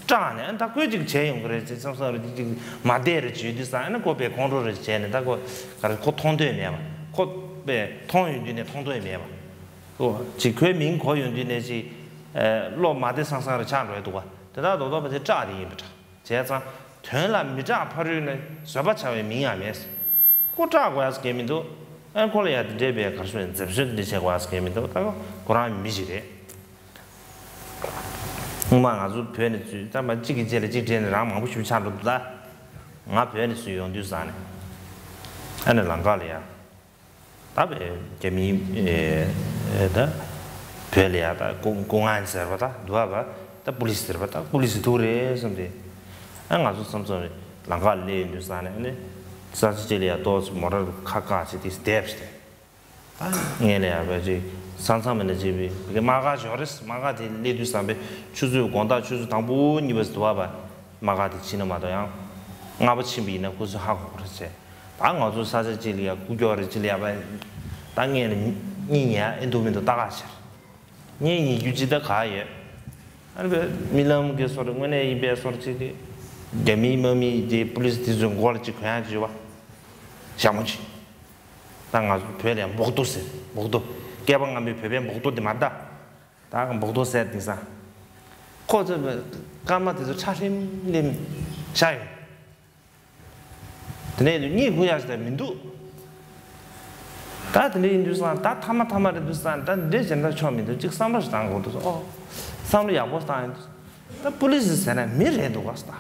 སྐྲག་ནས་ཨ་ད་ཁོས་ཅིག་བྱས་ཡོང་གི་རེད་ཅེས་བསམ་བསམ་རེ་ཅིག་མ་བསྡད་རེ་བྱེད་དུས་ཙང་། ཨ་ནི་ཁོ་པས་ཁོང་ཁྲོ་རེ་བྱས་ནས། ད་ཁོ་ག་རེ་ཁོ་མཐོང་འདོད་མེད་པ། ཁོ་པས་མཐོང་ཡོང་དུས་ནས་མཐོང་འདོད་མེད་པ། ཁོ་ཅིག་ཁོའི་མིང་གོ་ཡོང་དུས་ནས་ཅིག་ཨེ་བློ་མ་བདེ་སང་སང་རེ་ཆགས་འགྲོ་ཡ་འདུག་བ། དེ་དག་རྡོག་རྡོག་པ་དེ་སྐྲག་དེ་ཡིན་པ་འདྲ། བྱས་ཙང་དོན་ལ་མི་སྐྲག་ཕ་རོལ་ནས་བཟོད་པ་བྱ་བའི་མིང་ཡང་མེད། ཁོ་སྐྲག་དགོས་ཡ་ཟེར་མཁན་མི་འདུག། ཨ་ཁོ་ལ་ཡ་དེ་འདྲའི་བའི་ག་རེ་ཟེར་འཛེམ་ཟོན་དེ་འདྲ་བྱེད་དགོས་ཡ་ཟེར་མཁན་མི་འདུག། ད་ཁོ་རང་མི་ཞིག་རེད། སྔོན་མ་ང་ཚོ་བོད་ནས་ཚུར་ད་མ་གཅིག་གི་རྗེས་ལ་གཅིག་སྦྲེལ་ནས་རང་མང་པོ་ཞིག་ཆགས་འགྲོ་འདུག། ད་ང་བོད་ནས་ཚུར་ཡོང་དུས་ཙང་ནས་ཨ་ནི་ལམ་ཁ་ལ་ཡ། ད་བས་རྒྱ་མིའི་ཨེ་ཨེ་ད་བོད་ལ་ཡ་ད་ཀུ་ཀུ་ངན་ཟེར་བ་ད་འདུག་བ། ད་པུ་ལིས་ཟེར་བ། ད་པུ་ལིས་ཐུག་རེད་བསམ་སྟེ། ཨ་ང་ཚོ་བསམ་བསམ་རེད། ལམ་ཁ་སླེབས་ཡོང་དུས་ཙང་ནས་ཨ་ནི་ས་ཆ་གཅིག་ལ་ཡ་ཏོག་ཙམ་མོ་ཊ་ཁ་བཀག་བྱས་ཏེ་བསྡད་པ་ཞིག་རེད། ད་ངས་ལ་ཡ་བས་ཅིག་ས་མཚམས་ནས་ཅིག་བས་དམག་སྒར་ཞིག་ཡོད་རེད། དམག་སྒར་དེ་སླེབས་དུས་ཙང་བས་ཆུ་ཚོད་དགོང་དག་ཆུ་ཚོད་དང་པོ་གཉིས་པ་ཟེར་འདུག་བ། དམག་སྒར་དེ་ཕྱིན་ན་མ་གཏོགས། ཡང་ལྔ་པ་ཕྱིན་པ་ཡིན་ན་ཁོ་ཚོས་ཧ་གོ་གི་རེད་ཟེར། ད་ང་ཚོ་ས་ཆ་གཅིག་ལ་ཡ་སྐུ་སྐྱོ་རེ་གཅིག་ལ་ཡ་བ། ད་ངས་ལ་གཉིད་ཉལ་ཨེ་འདུག་མི་འདུག་ལྟ་ག་ཕྱིར། ངས་ཉལ་རྒྱུ་ཅི་ད་ག་ཡོད། ཨ་ནི་རྨི་ལམ་གྱི་སོར་དངོས་གནས་ཡིན་པའི་སོར་གཅིག་གི། རྒྱ་མིའི་དམག་མི་དེ་པུ་ལིས་དེ་ཚོའི་མགོ་ལ་གཅིག་གོན་ཡ་གཅིག་ཡོད་པ། ཞྭ་མོ་གཅིག། ད་ང་ཚོ་བོད་ལ་ཡ་འབོག་རྡོ་ཟེར། འབོག་རྡོ། སྐལ་པ་སྔ་མའི་བོད་པའི་འབོག་རྡོ་དེ་མ་རེད་ད། ད་འབོག་རྡོ་ཟེར་དེང་སང་། ཁོ་ཚོ་སྐར་མ་དེ་ཚོ་ཁྲ་ལྷེམ་ལྷེམ་ཤར་ཡོང་། དེ་ནས་གཉིད་ཁུག་ཡག་ཞིག་ད་མི་འདུག། ད་དེ་འདྲ་ཡིན་དུས་ཙང་ད་ཐ་མ་ཐ་མ་རེད་དུས་ཙང་། ད་འདི་འདྲ་བྱས་ན་ཆོག་མི་འདུག། ཅིག་བསམ་བློ་ཞིག་བཏང་དགོས་འདུག། ཨོ། བསམ་བློ་ཡག་པོ་བཏང་ཡིན་དུས། ད་པུ་ལིས་ཟེར་ན་མི་རེད་འདུག་ག་ཟེར་ད།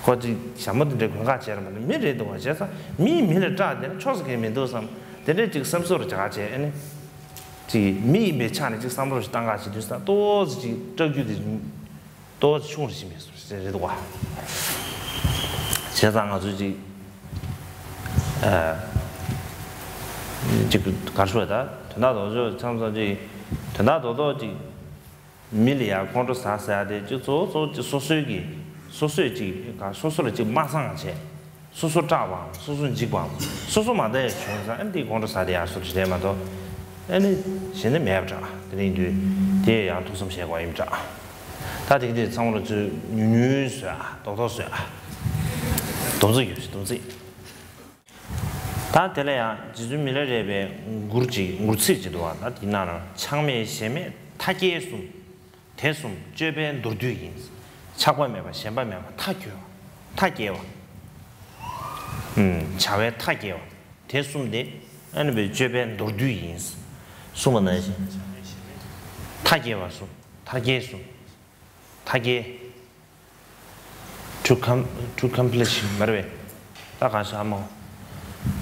ཁོ་ཅིག་ཞྭ་མོ་དེ་འདྲའི་གོན་ཁ་བྱས་ར་མ་གཏོགས་མི་རེད་འདུག་བ། བྱས་ཙང་མིས་མི་ལ་སྐྲག་བསྡད་ན་ཆོག་ས་གང་མི་འདུག་བསམ། དེ་འདྲའི་ཅིག་སེམས་གསོ་རུ་བྱ་བྱས། ཨ་ནི་ཅིག་མི་ཡིན་པའི་ཆ་ནས་ཅིག་བསམ་བློ་ཞིག་བཏང་ག་བྱེད་དུས་ཙང་ཏོག་ཙམ་ཅིག་སྐྲག་རྒྱུ་དེ་ཏོག་ཙམ་ཆུང་རུ་ཕྱིན་པའི་བཟོ་ཞིག་རེད་འདུག་བ། བྱས་ཙང་ང་ཚོས་ཅིག་ཨ་ཅིག་ག་རེ་ཞུ་དགོས། ད་དོན་དག་རྡོག་རྡོག་མཚམས་མཚམས་ཅིག་དོན་དག་རྡོག་རྡོག་ཅིག་མི་ལ་ཡ་ཁོང་ཁྲོ་ཟ་ཟེར་ཡ་དེ་ཅིག་གཙོ་བོ་གཙོ་བོ་ཅིག་སོ་སོའི་གི་སོ་སོས་ཅིག་ག་སོ་སོ་ལ་ཅིག་མ་བཟང་བྱས། སོ་སོ་སྐྲག་པའམ་སོ་སོ་འཇིགས་པའམ་སོ་སོ་མ་བདེ་བྱུང་ཙང་ཨ་ནི་དེ་ཁོང་ཁྲོ་ཟ་དེ་ཡ་སོ་རེད་མ་གཏོགས། ཨ་ནི་གཞན་ནི་མེད་པ་འདྲ། དེ་ནི་ཡིན་དུས་དེ་ཡང་ཐུགས་བསམ་བཞེས་དགོས་ཡིན་འདྲ། ད་དེ་གི་དེ་ཚང་མ་ལ་ཚོས་ཉུང་ཉུང་བཟོས་ཨ། རྡོག་རྡོག་བཟོས་ཨ། སྡོམ་རྩིས་ཡོད་ཞིག་སྡོམ་རྩིས། ད་དེ་ལ་ཡང་རྗེ་བཙུན་མི་ལ་རས་པའི་མགུར་ཅིག་མགུར་ཚིག་ཅིག་འདུག་བ། ད་དེ་ནང་ན་ཆགས་མེད་ཞེན་མེད་མཐའ་སྐྱེལ་གསུམ། དེ་གསུམ་སྤྱོད་པའི་མདོར་བསྡུས་ཡིན། ཆགས་པ་མེད་པ་ཞེན་པ་མེད་པ་མཐའ་སྐྱོལ་བ། མཐའ་སྐྱེལ་བ། ཨུམ། བྱ་བའི་མཐའ་སྐྱེལ་བ། དེ་གསུམ་དེ་ཨ་ནི་བའི་སྤྱོད་པའི་མདོར་བསྡུས་ཡིན། གསུངས་པ་ནང་བཞིན། མཐའ་སྐྱེལ་བ་གསུམ། མཐའ་སྐྱེལ་གསུམ། མཐའ་སྐྱེལ། To com to accomplish མ་རེད་པས། ད་གང་ཤ་མོ།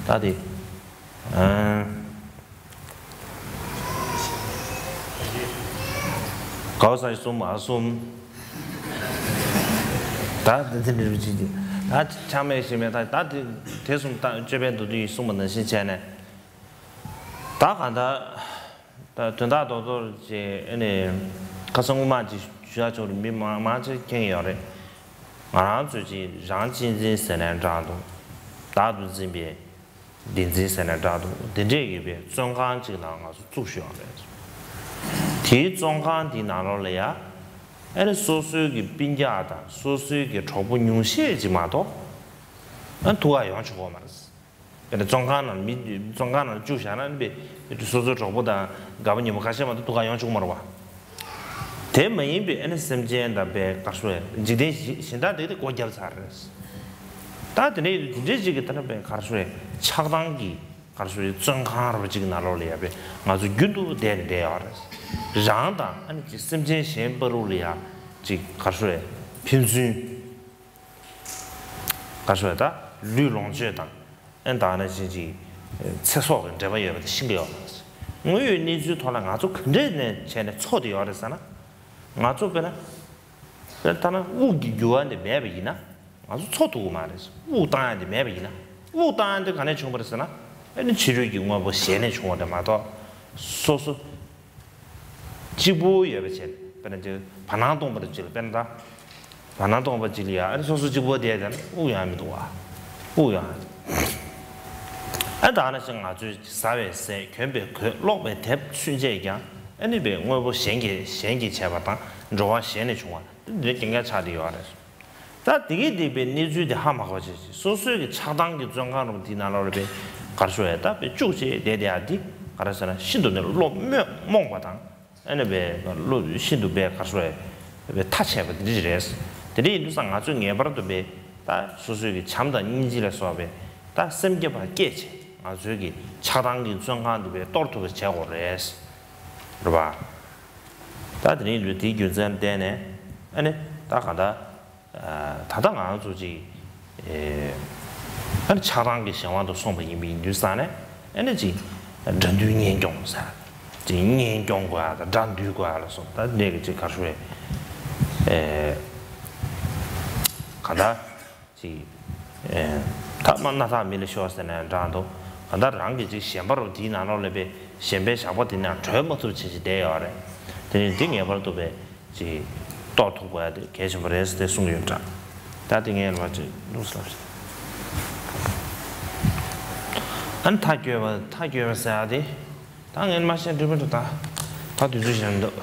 ད་དེ། ཨ། གའོ་སའི་གསུམ་ཨ་གསུམ། ད་དེ་དེ་འདྲ་བྱེད་ཀྱི། ད་ཆགས་མེད་ཞེན་མེད་ད་ད་དེ་དེ་གསུམ་ད་སྤྱོད་པའི་མདོར་བསྡུས་ཡིན་གསུངས་པ་ནང་བཞིན་བྱས་ནས། ད་གང་ལྟར། ད་དོན་དག་རྡོག་རྡོག་ཅིག་ཨ་ནི་ཁ་སང་སྔོན་མ་ཅིག་ཞུ་ཡག་ཆོག་རེད། མི་མང་མང་ཆེ་མཁྱེན་ཡོད་རེད། ང་རང་ཚོས་ཅིག་རང་གཅེས་འཛིན་ཟེར་ནས་འདྲ་འདུག་བདག་ཏུ་འཛིན་པའི་བདེན་འཛིན་ཟེར་ནས་འདྲ་འདུག་དེ་འདྲས་ཡོད་པའི་བཙོན་ཁང་ཅིག་ནང་ང་ཚོ་བཙུགས་ཡོད་རེད། དེའི་བཙོན་ཁང་དེའི་ནང་ལོགས་ལ་ཡ་ཨ་ནི་སོ་སོའི་གི་སྤུན་ཀྱག་དང་སོ་སོའི་གི་གྲོགས་པོ་ཉུང་ཤས་ཅིག་མ་གཏོགས་ཨ་ཐུག་ག་ཡོང་ཆོག་གི་མ་རེད། དཔེར་ན་བཙོན་ཁང་ནང་མི་བཙོན་ཁང་ནང་བཅུག་བཞག་ན་དཔེ་སོ་སོའི་གྲོགས་པོ་དང་དགའ་པོ་ཉེ་པོ་ཁ་ཤས་མ་གཏོགས་ཐུག་ག་ཡོང་ཆོག་མ་རེད་བ། དེ་མ་ཡིན་པའི་ཨ་ནི་སེམས་ཅན་དང་དཔེ་གར་སོ་ཡ་འཇིག་རྟེན་གཞི་གཞན་དག་དེ་དེ་སྒོ་བརྒྱབ་ཚར་རེད། ད་དེ་འདྲ་ཡིན་དུས་དེ་འདྲའི་ཅིག་གི་ད་ནི་དཔེ་གར་སོ་ཡ་ཆགས་སྡང་གི་གར་སོ་ཡ་བཙོན་ཁང་ར་བ་ཅིག་ནང་ལོགས་ལ་ཡ་དཔེ་ང་ཚོ་རྒྱུན་དུ་བསྡད་ནས་བསྡད་ཡོད་རེད། རང་དང་ཨ་ནི་ཅིག་སེམས་ཅན་གཞན་བར་དུ་ལ་ཡ་ཅིག་གར་སོ་ཡ་ཕན་ཚུན། ག་རེ་ཟེར་ད། ལུས་ལོངས་སྤྱོད་དང་། ཨེ་ད་ནང་བཞིན་གྱི་ཚེ་སྲོག་གི་འབྲེལ་བ་ཡོད་པ་དེ་ཤེས་ཀྱི་ཡོད་མ་རེད། དངོས་ཡོད་གནས་ཚུལ་ཐོག་ལ་ང་ཚོ་ག་འདྲས་ནས་བྱས་ནས་འཚོ་བསྡད་ཡོད་རེད་ཟེར་ན། ང་ཚོ་དཔེར་ན། དཔེར་ན་ད་ན་དབུགས་ཀྱི་རྒྱུ་བ་འདི་མེད་པ་ཡིན་ན། ང་ཚོ་འཚོ་ཐུབ་ཀྱི་མ་རེད། དབུགས་བཏང་ཡ་འདི་མེད་པ་ཡིན་ན། དབུགས་བཏང་ཡ་འདི་ག་ནས་བྱུང་བ་རེད་ཟེར་ན། ཨེ་ནི་ཕྱི་རོལ་གྱི་དངོས་པོ་གཞན་ནས་བྱུང་བ་རེད་མ་གཏོགས། སོ་སོ། གཅིག་པུ་ཡོད་པ་བྱས། དཔེར་ན་ཅིག་བར་སྣང་སྟོང་པ་དང་གཅིག་ལ་དཔེར་ན་ད། བར་སྣང་སྟོང་པ་གཅིག་ལ་ཡ་ཨ་ནི་སོ་སོ་གཅིག་པུ་བསྡད་ཡ་དེ་ན་དབུགས་ཡང་མི་འདུག་བ། དབུགས་ཡང་། ཨ་ད་ནི་ཅིག་ང་ཚོས་ཟ་བའི་ཟས་གྱོན་པའི་གོས་ཀློག་པའི་དེབ་ཚུན་ཆད་ཀྱང་ཨ་ནི་བའི་དངོས་པོ་གཞན་གྱིས་གཞན་གྱིས་བྱས་པ་དང་འགྲོ་བ་གཞན་ནས་བྱུང་བ་དེ་འདྲའི་རྐྱང་རྐྱང་ཆགས་བསྡད་ཡོད་རེད། ད་དེ་གས་དེ་བའི་གནས་ཚུལ་དེ་ཧ་མ་གོ་བྱས་ཤིང་སོ་སོའི་གི་ཆགས་སྡང་གི་བཙོན་ཁང་རུ་དེའི་ནང་ལོགས་ལ་བའི་གར་ཤོར་ཡ་ད་བའི་བཅུག་བྱས་བསྡད་བསྡད་ཡ་འདི་ག་རེ་ཟེར་ན་ཤིན་ཏུ་ནས་བློ་རྨོངས་པ་དང་། ཨ་ནི་བའི་བློ་ཤིན་ཏུ་བའི་གར་ཤོར་ཡ་བའི་ཐ་ཆད་པ་འདི་རེད། དེ་འདྲ་ཡིན་དུས་ཙང་ང་ཚོས་ངེས་པར་དུ་བའི་ད་སོ་སོའི་གི་བྱམས་དང་སྙིང་རྗེ་ལ་སོགས་པའི་ད་སེམས་བསྐྱེད་པ་སྐྱེད་བྱས་ང་ཚོའི་གི་ཆགས་སྡང་གི་བཙོན་ཁང་འདི་བའི་གཏོར་ཐུབ་པ་བྱེད་དགོས་རེད། རེད་པ། ད་དེ་རིང་ལུས་དེའི་རྒྱུ་མཚན་བརྟེན་ནས་ཨ་ནི་ད་ག་ད། ད་ལྟ་ང་ཚོ་ཅིག་ཨ་ནི་ཆགས་སྡང་གི་གཞན་དབང་དུ་སོང་པ་ཡིན་པ་ཡིན་དུས་ཙང་ནས་ཨ་ནི་ཅིག་དགྲ་འདུལ་གཉེན་སྐྱོང་ཟེར། ཅིག་གཉེན་སྐྱོང་དགོས་ཡ་དང་དགྲ་འདུལ་དགོས་ཡ་ལ་སོགས་ད་ནས་ཀྱི་ཅིག་གར་ཤོར་ཡ། ག་ད། ཅིག་ཨེ། ཐ་མ་སྣ་ཐག་མི་ལ་ཤོར་ཟེར་ནས་འདྲ་འདུག་གང་ལྟར་རང་གི་ཅིག་ཞེན་པ་རུ་དེའི་ནང་ལོགས་ལ་པའི་ཞེན་པའི་ཞགས་པ་དེ་ནས་གྲོལ་མ་ཐུབ་བྱེད་ཅིག་བསྡད་ཡོད་རེད། དེ་ནི་འདི་ངེས་པར་དུ་པའི་ཅིག་རྟོགས་ཐུབ་དགོས་ཡ་དེ་གལ་ཆེན་པོ་རེད་ཟེར་ཏེ་གསུངས་ཡོད་འདྲ། ད་དེ་ངས་ལ་ཅིག་ལུགས་སླབ་ཤིག་ཨ་ནི་མཐའ་འཁྱོལ་བ་མཐའ་འཁྱོལ་བ་ཟེར་ཡ་དེ། ད་ངས་མ་བཤད་འགྲིག་པ་འདུག་ད། ད་དུས་ཚོད་གཞན་འདུག་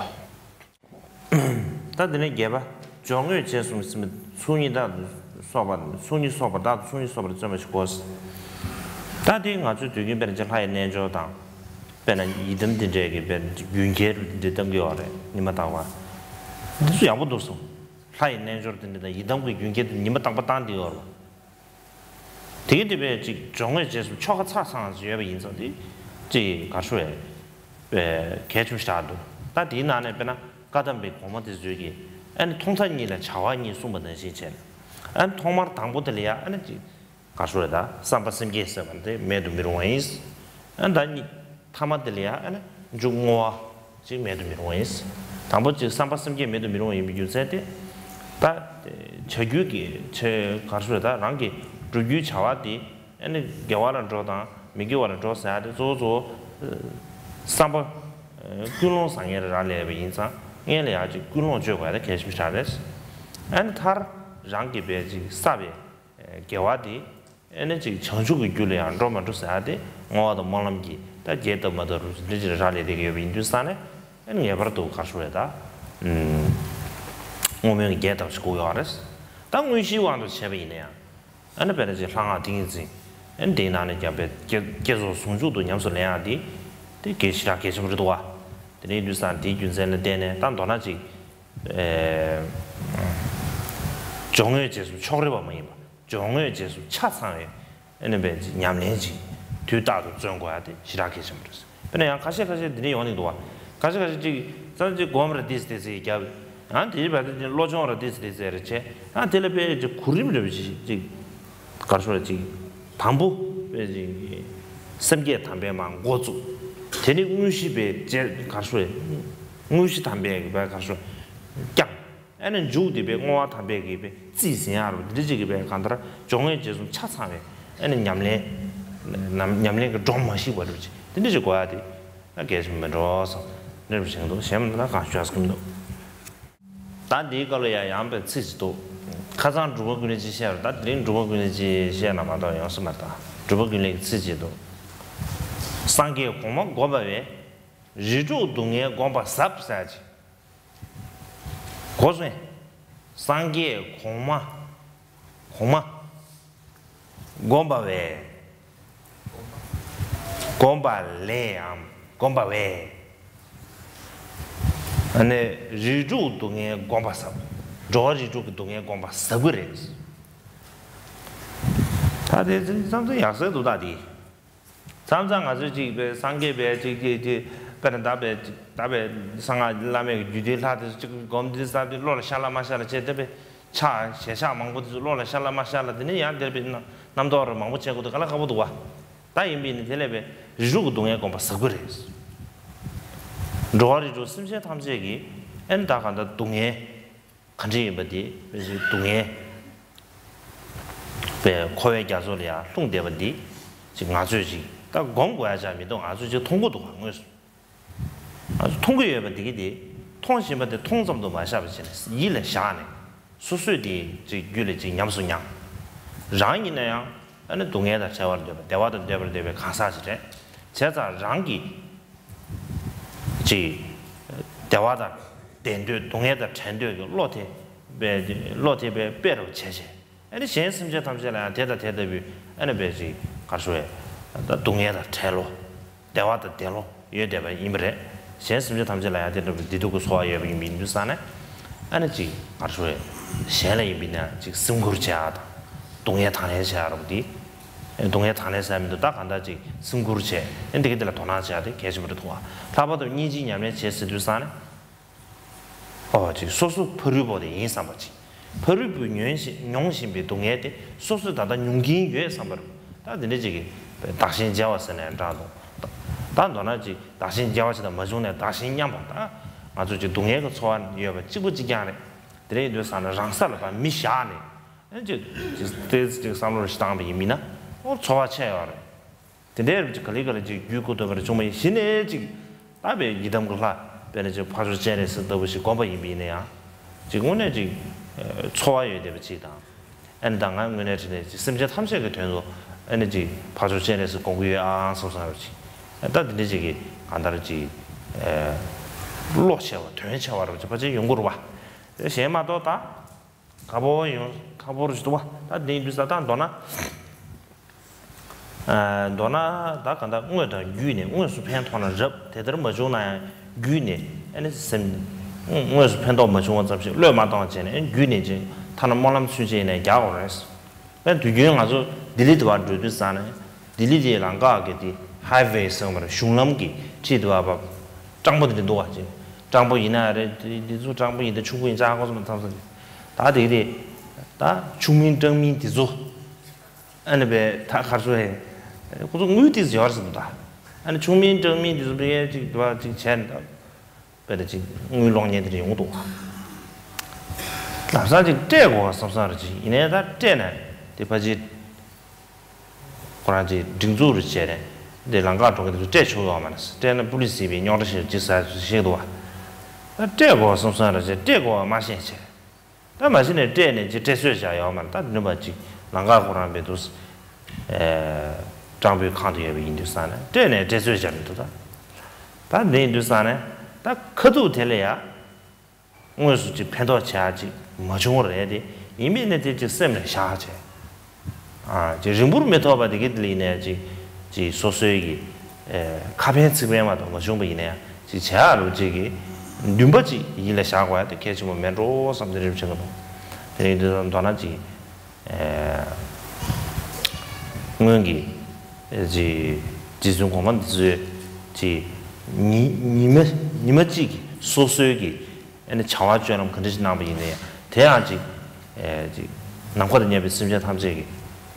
ད་དེ་ནས་བརྒྱད་པ། སྦྱོར་དངོས་རྗེས་གསུམ་ཟིན་པའི་ཚོགས་གཉིས་རྟག་ཏུ་སོགས་པ་ཚོགས་གཉིས་སོགས་པ་རྟག་ཏུ་ཚོགས་གཉིས་སོགས་པར་བརྩོན་པ་ཞིག་དགོས། ད་དེ་ང་ཚོའི་དུས་རྒྱུན་དཔེར་ན་ཅིག་ལྷ་ཡི་རྣལ་འབྱོར་དང་། དཔེར་ན་ཡི་དམ་འདི་འདྲའི་གི་དཔེར་ན་ཅིག་རྒྱུན་ཁྱེར་རུ་འདི་འདྲའི་གཏང་གི་ཡོད་རེད་ཉི་མ་རྟག་པར། འདི་ཚོ་ཡག་པོ་འདུག་སོང་། ལྷ་ཡི་རྣལ་འབྱོར་འདི་འདྲ་དང་ཡི་དམ་གྱི་རྒྱུན་ཁྱེར་དེ་ཉི་མ་རྟག་པར་བཏང་བསྡད་ཡོད་རེད། དེ་གི་དེ་བས་ཅིག་སྦྱོར་དངོས་རྗེས་གསུམ་ཆོ་ག་ཚ་ཚང་ཡོད་པ་ཡིན་ཙང་དེ་ཅིག་ག་ཤོ་བས་གལ་ཆུང་ཞིག་རག་འདུག་ད་དེའི་ནང་ནས་དཔེར་ན་བཀའ་གདམས་པའི་དགོངས་པ་དེ་ཚོའི་གི་ཨ་ནི་མཐོང་ཐ་གཉིས་ལ་བྱ་བ་གཉིས་གསུངས་པ་ནང་བཞིན་བྱས་ནས་ཨ་ནི་ཐོག་མར་དང་པོ་དེ་ལ་ཡ་ཨ་ནི་ཅིག་ག་ཤོ་བས་ད་བསམ་པ་སེམས་བསྐྱེད་ཟེར་བ་དེ་མེད་དུ་མི་རུང་བ་ཡིན། ཨ་ནི་ད་གཉིས་ཐ་མ་དེ་ལ་ཡ་ཨ་ནི་མཇུག་བསྔོ་བ། ཅིག་མེད་དུ་མི་རུང་བ་ཡིན། དང་པོ་ཅིག་བསམ་པ་སེམས་བསྐྱེད་མེད་དུ་མི་རུང་བ་ཡིན་པའི་རྒྱུ་མཚན་དེ། ད། བྱ་རྒྱུད་ཀྱི་ཆེ་གར་སོ་ད་རང་གི་སྒྲུབ་རྒྱུའི་བྱ་བ་དེ་ཨ་ནི་དགེ་བ་ལ་འགྲོ་དང་མི་དགེ་བ་ལ་འགྲོ་ཟེར་ཡ་དེ་གཙོ་བོ་གཙོ་བོ། བསམ་པ། ཀུན་སློང་བཟང་ངན་རང་ལས་པ་ཡིན་ཙང་སྔོན་ལ་ཡ་ཅིག་ཀུན་སློང་བཅོས་དགོས་ཡ་དེ་གལ་ཆེན་པོ་ཞིག་རེད། ཨ་ནི་མཐར་རང་གི་བས་ཅིག་བསགས་པའི། དགེ་བ་དེ། ཨེ་ནི་ཅིག་བྱང་ཆུབ་ཀྱི་རྒྱུ་ལ་ཡང་འགྲོ་མ་འགྲོ་ཟེར་ཡ་དེ་བསྔོ་བ་དང་སྨོན་ལམ་གྱིས་ད་རྒྱས་བཏབ་མ་བཏབ་རུ་འདི་ཅིག་རག་ལས་བསྡད་ཀྱི་ཡོད་པ་ཡིན་དུས་ཙང་ནས་ཨེ་ནི་ངེས་པར་དུ་གར་ཤོ་བས་ད། བསྔོ་སྨོན་གྱི་རྒྱས་བཏབ་ཞིག་དགོས་ཡོད་རེད། ད་དངོས་གཞིའི་དབང་དུ་བྱས་པ་ཡིན་ན་ཡང་། ཨེ་ནི་དཔེར་ན་ཅིག་ལྷ་སྔགས་ཏིང་ངེ་འཛིན། ཨན་དེའི་ནང་ནས་ཀྱང་པའི་བསྐྱེད་བསྐྱེད་རྫོགས་ཟུང་འཇུག་ཏུ་ཉམས་སུ་ལེན་ཡག་དེ་དེ་གལ་ཞེ་དྲག་གལ་ཆེན་པོ་རེད་འདུག་བ། དེ་ནས་དུས་སང་དེའི་རྒྱུ་མཚན་ལ་བརྟེན་ནས་ད་མདོར་ན་ཅིག་ཨེ་སྦྱོར་དངོས་རྗེས་སུ་ཕྱོགས་རིས་པ་མ་ཡིན་པ། སྦྱོར་དངོས་རྗེས་སུ་ཆ་ཚང་བའི་ཨེ་ནི་པའི་ཉམས་ལེན་ཅིག་དུས་རྟག་ཏུ་བརྩོན་དགོས་ཡ་དེ་ཞེ་དྲག་གལ་ཆེན་པོ་རེད། དཔེར་ན་ཡང་ཁ་ཤས་ཁ་ཤས་འདི་འདྲ་ཡོང་གི་འདུག་བ། ཁ་ཤས་ཁ་ཤས་ཅིག་ཙམ་ཅིག་སྒོམ་ར་ཏིས་ཏིས་ཟེར་རྒྱབ། ཡང་དེའི་བར་དུ་ཅིག་བློ་སྦྱོང་ར་ཏིས་ཏིས་ཟེར་རེ་བྱས། ཡང་དེ་ལ་དཔེ་ཅིག་གོ་རིམ་རེ་བ་ཅིག་ཅིག་གར་ཤོར་ཅིག་དང་པོ་དཔེ་ཅིག་སེམས་བསྐྱེད་དམ་པས་མར་འགོ་བཙུགས། དེ་ནི་དངོས་གཞི་པའི་རྗེས་གར་ཤོར། དངོས་གཞི་དམ་པས་ཀྱི་བར་གར་ཤོར་བསྐྱངས། ཨ་ནི་མཇུག་དེ་པའི་བསྔོ་བ་དམ་པས་ཀྱི་པའི་རྩིས་ཟིན་ཡག་རུ་འདི་འདྲ་ཅིག་གི་པའི་གང་ལྟར་སྦྱོར་དངོས་རྗེས་སུ་ཆ་ཚང་བའི་ཨ་ནི་ཉམས་ལེན། ནམ་ཉམས་ལེན་གྱི་སྒྲོམ་མ་ཞིག་པ་རུ་ཅིག་འདི་འདྲ་ཅིག་དགོས་ཡག་དེ་ཨ་གལ་ཆེན་མིན་འགྲོ་བསམ། འདི་རུ་བཞེངས་འདུག་གཞན་མི་འདུག་ན་གང་ཤོད་ཟེར་གྱི་མི་འདུག་ད་འདིའི་སྐབས་ལ་ཡང་ཡང་པའི་ཚིག་ཅིག་འདུག་ཁ་སང་འབྲུག་པ་ཀུན་ལེགས་ཅིག་བཤད་རུ་ད་དེ་རིང་འབྲུག་པ་ཀུན་ལེགས་ཅིག་བཤད་ན་མ་གཏོགས་ཡོང་སྲིད་མ་རེད། ད་འབྲུག་པ་ཀུན་ལེགས་ཀྱི་ཚིག་ཅིག་འདུག་སངས་རྒྱས་གོང་མ་བསྒོམ་པ་བས། རིགས་དྲུག་སྡུག་བསྔལ་བསྒོམ་པ་ཟབ་ཟེར་ཅིག་གོ་སོང་། སངས་རྒྱས་གོང་མ། གོང་མ། བསྒོམ་པ་བས། བསྒོམ་པ་ལས་འམ་བསྒོམ་པ་བས། ཨ་ནི་རིགས་དྲུག་སྡུག་བསྔལ་བསྒོམ་པ་ཟབ། འགྲོ་བ་རིགས་དྲུག་གི་སྡུག་བསྔལ་བསྒོམ་པ་ཟབ་གི་རེད། ད་དེ་མཚམས་མཚམས་ཡག་ཟེར་འདུག་ད་དེ། མཚམས་མཚམས་ང་ཚོས་ཅིག་པའི་སངས་རྒྱས་པའི་ཅིག་ཅིག་ཅིག་དཔེར་ན་ད་པའི་ཅིག་ད་པའི་གསང་སྔགས་བླ་མེད་ཀྱི་རྒྱུད་སྡེ་ལྷ་དེ་ཚོ་ཅིག་སྒོམ་དེ་ས་དེ་བློ་ལ་ཤར་ལ་མ་ཤར་ལ་བྱས་ད་པའི་ཕྱག་ཞལ་ཕྱག་མང་པོ་དེ་ཚོ་བློ་ལ་ཤར་ལ་མ་ཤར་ལ་དེ་ནས་ཡང་དེར་པའི་རྣམ་རྣམ་རྟོག་ར་མང་པོ་བྱེད་དགོས་དུས་ག་ལ་ཁག་པོ་འདུག་བ། ད་ཡིན་པས་ནི་དེ་ལས་པའི་རིགས་དྲུག་གི་སྡུག་བསྔལ་བསྒོམ་པ་ཟབ་གི་རེད། འགྲོ་བ་རིགས་དྲུག་སེམས་ཅན་ཐམས་ཅད་ཀྱི་ཨེ་ནི་ད་ག་འདྲ་སྡུག་བསྔལ། གང་འདྲ་ཡིན་པ་དེ་སྡུག་བསྔལ་པའི་འཁོར་བའི་རྒྱ་མཚོ་ལ་ཡང་ལྷུང་བསྡད་པ་འདི་ཅིག་ང་ཚོས་ཅིག་ད་སྒོམ་དགོས་ཡ་ཅང་མི་འདུག་ང་ཚོས་ཅིག་མཐོང་གི་འདུག་ག་དངོས་སུ། ང་ཚོ་མཐོང་གི་ཡོད་པ་འདི་གི་དེ་མཐོང་བཞིན་པ་དེ་མཐོང་ཙམ་དུ་མ་བཞག་པ་བྱས་ནས་ཡིད་ལ་བཞག་ནས་སོ་སོས་དེ་ཅིག་རྒྱུད་ལ་ཅིག་ཉམས་སུ་མྱངས། རང་ཡིན་ན་ཡང་ཨ་ནི་སྡུག་བསྔལ་དང་བྲལ་བར་འདོད་པ་བདེ་བ་དང་འདོད་པར་འདོད་པའི་གང་ཟག་ཅིག་རེད། བྱས་ཙང་རང་གི་ཅིག་བདེ་བ་དང་ལྡན་འདོད་སྡུག་བསྔལ་དང་བྲལ་འདོད་ཀྱི་བློ་དེ་བློ་དེ་བས་དཔེ་རུ་བྱས་བྱས། ཨ་ནི་གཞན་སེམས་ཅན་ཐམས་ཅད་ལ་ཡང་དེ་དང་དེ་ལྟ་བུའི་ཨ་ནི་བས་ཅིག་གར་ཞུ་བས་ད་སྡུག་བསྔལ་དང་བྲལ་ལོ། བདེ་བ་དང་ལྡན་ལོ་ཡོད་བསྡད་པ་ཡིན་པ་རེད། གཞན་སེམས་ཅན་ཐམས་ཅད་ལ་ཡང་དེ་ལྟ་བུའི་བདེ་སྡུག་གི་ཚོར་བ་ཡོད་པ་ཡིན་པ་ཡིན་དུས་ཙང་ནས་ཨ་ནི་ཅིག་གར་ཞུ་བས་གཞན་ལ་ཡིན་པ་ཡིན་ན་ཅིག་སེམས་ཁུར་བྱེད་ཡག་དང་སྡུག་བསྔལ་དང་ལེན་བྱེད་ཡག་རོགས་དེ། སྡུག་བསྔལ་དང་ལེན་ཟེར་མི་འདུག་ད་གང་ལྟར་ཅིག་སེམས་ཁུར་བྱས་ཨ་འདི་ག་འདི་ལ་དོ་སྣང་བྱེད་ཡག་དེ་གལ་ཆེན་པོ་རེད་འདུག་བ། ལྷག་པར་དུ་སྙིང་རྗེའི་ཉམས་ལེན་བྱེད་ཟེར་དུས་ཙང་ནས། ཨོ་ཅིག་སོ་སོ་ཕ་རོལ་པོ་དེ་ཡིན་བསམ་པ་ཅིག་ཕ་རོལ་པོས་མྱོང་བཞིན་མྱོང་བཞིན་པའི་སྡུག་བསྔལ་དེ་སོ་སོས་ད་ལྟ་མྱོང་གིན་ཡོད་བསམ་པ་རེད། ད་འདི་འདྲ་ཅིག་གིས་བདག་གཞན་བརྗེ་བ་ཟེར་ནས་འདྲ་འདུག་ད་མདོར་ན་ཅིག་བདག་གཞན་བརྗེ་བ་ཅིག་དང་མ་བྱུང་ནས་བདག་གཞན་མཉམ་པ་ད་ང་ཚོ་ཅིག་སྡུག་བསྔལ་གྱི་ཚོར་བ་ཡོད་པ་གཅིག་པུ་གཅིག་རྐྱང་རེད། དེ་འདྲ་ཡིན་དུས་ཙང་ནས་རང་ས་ལ་ཕར་མི་བཞག་ནས་ཨེ་ཅིག་ཅིག་ཏོག་ཙམ་ཅིག་བསམ་བློ་ཞིག་བཏང་བ་ཡིན་མིན་ན་ཨོ་ཚོར་བ་ཆེ་ཡོད་རེད། དེ་འདྲའི་རིགས་ཀྱི་ག་ལེ་ག་ལེ་ཅིག་རྒྱུད་སྐུ་འདོད་པར་བྱུང་བ་ཡིན་གཞི་ནས་ཅིག་ད་བའི་ཡི་དམ་གྱི་ལྷ་དཔེར་ན་ཅིག་འཕགས་མཆོག་སྤྱན་རས་གཟིགས་ལྟ་བུ་ཞིག་བསྒོམ་པ་ཡིན་པ་ཡིན་ན་ཡང་ཅིག་དངོས་གནས་ཅིག་ཚོར་བ་ཡོད་བསྡད་པ་ཅིག་དང་། ཨ་ནི་ད་ང་དངོས་གནས་དྲིས་ནས་ཅིག་སེམས་ཅན་ཐམས་ཅད་ཀྱི་དོན་དུ་ཨ་ནི་ཅིག་འཕགས་མཆོག་སྤྱན་རས་གཟིགས་བསྒོམ་གྱི་ཡོད་ཨང་བསམ་བསམ་རེད་ཅིག་ད་དེ་འདྲ་ཅིག་གི་གང་ལྟར་ཅིག་བློ་ཆེ་བ་དོན་ཆེ་བ་རེད་ཅིག་ཕལ་ཆེར་ཡོང་གི་རེད་བ། དེ་གཞན་མ་གཏོགས་ད། ཁ་ཕོར་ཡོང་ཁ་ཕོར་ཞིག་འདུག་བ། ད་འདི་འདུག་ས་ད་མདོར་ན། ཨ་མདོར་ན་ད་ག་ད་དངོས་དང་བརྒྱུད་ནས་དངོས་སུ་ཕན་ཐོགས་ན་རབ་དེ་ལྟར་མ་བྱུང་ན་ཡང་བརྒྱུད་ནས་ཨ་ནི་སེམས་དངོས་སུ་ཕན་ཐོགས་མ་བྱུང་བ་ཙམ་ཞིག་བློས་མ་གཏོང་བྱས་ནས་བརྒྱུད་ནས་ཅིག་ཐ་ན་སྨོན་ལམ་ཚུན་ཆད་ཡིན་ནས་རྒྱག་དགོས་རེད། ཨ་དུས་རྒྱུན་ང་ཚོ་ལྡི་ལི་དུ་བ་འགྲོ་དུས་ཙང་ནས་ལྡི་ལི་དེའི་ལམ་ཁ་གི་དེ་ཧའི་ཝེ་ཟེར་བ་རེད་གཞུང་ལམ་གྱི་འཁྲིས་དུ་བ་བབ་སྤྲང་པོ་དེ་འདྲ་འདུག་བ་ཅིག་སྤྲང་པོ་ཡིན་ན་རེད་དེ་དེ་ཚོ་སྤྲང་པོ་ཡིན་ད་ཆུང་པོ་ཡིན་ཙང་ཁོ་ཚོ་མ་ཐམས་ཅད། ད་དེ་དེ་ད་ཆུང་མིན་སྤྲང་མིན་དེ་ཚོ་ཨ་ནི་བས་ད་གར་སོ་ཧེ་ཁོ་ཚོ་དངུལ་ཏིས་ཡོར་ཟིན་ད་ཨ་ནི་ཆུང་མིན་སྤྲང་མིན་དེ་ཚོ་བས་ཅིག་དུ་བ་ཅིག་བྱས་ནས་ད་བས་ད་ཅིག་དངུལ་སློང་ཉེན་དེ་རེ་ཡོང་འདུག་བ། ལམ་སང་ཅིག་སྤྲད་དགོས་བསམ་བསམ་རེ་ཅིག་ཡིན་ནའི་ད་སྤྲད་ནས་དེ་ཕ་ཅིག་ཁོ་རང་ཚོས་སྒྲིག་འཛུགས་རུ་བྱས་ནས་འདི་ལམ་ཁ་འགྲོ་མཁན་དེ་ཚོ་སྤྲད་ཆོག་ཡོད་མ་རེད། སྤྲད་ན་པུ་ལི་སི་ཡིན་པའི་རྙོག་དྲ་ཞིག་ཅིག་ཟ་ཞིག་འདུག་བ། ད་སྤྲད་དགོས་བསམ་བསམ་རེ་བྱས་སྤྲད་དགོས་བ་མ་ཤེས་བྱས། ད་མ་གཞི་ནས་སྤྲད་ནས་ཅིག་སྤྲད་སྲོལ་བཞག་ཡོད་མ་རེད། ད་ནུས་པ་ཅིག་ལམ་ཁ་ཁོ་རང་བས་འདུག་སྤྲང་པོའི་ཁང་དུ་ཡོད་པ་ཡིན་དུས་ཙང་ནས་སྤྲད་ནས་སྤྲད་སྲོལ་བཞག་མི་འདུག་ད་ད་འདི་ཡིན་དུས་ཙང་ནས་ད་ཁ་ཐུག་དེ་ལ་ཡ། དངོས་སུ་ཅིག་ཕན་ཐོགས་བྱ་ཅིག་མ་བྱུང་བ་རེད་དེ། ཡིན་མིན་ནི་དེ་ཅིག་སེམས་ལ་བཞག་བྱས། ཨ་ཅིག་རིང་པོར་མི་ཐོགས་པ་དེ་གི་དེ་ལ་ཡིན་ནའི་ཅིག་ཅིག་སོ་སོའི་གི་ཨེ་ཁ་ཕན་ཚིག་ཕན་མ་གཏོགས་མ་བྱུང་པ་ཡིན་ནའི་ཅིག་བྱ་ཡག་ལུགས་ཅིག་གི་འདུན་པ་ཅིག་ཡིད་ལ་བཞག་དགོས་ཡ་དེ་གལ་ཆེན་པོ་མེད་འགྲོ་བསམ་དེ་འདྲ་བྱེད་ཀྱི་འདུག་དེ་རིང་འདི་ཚོ་མདོར་ན་ཅིག་ཨེ་སྔོན་གྱི་ཨེ་ཅིག་རྗེ་བཙུན་གོང་མ་འདི་ཚོས་ཅིག་ཉི་ཉི་མ་ཉི་མ་གཅིག་གི་སོ་སོའི་གི་ཨ་ནི་བྱ་བ་སྤྱོད་ལམ་ག་འདྲ་ཞིག་གནང་པ་ཡིན་ནའི་དེ་ཡང་ཅིག་ཨེ་ཅིག་ནམ་མཁའ་དང་མཉམ་པའི་སེམས་ཅན་ཐམས་ཅད་ཀྱི་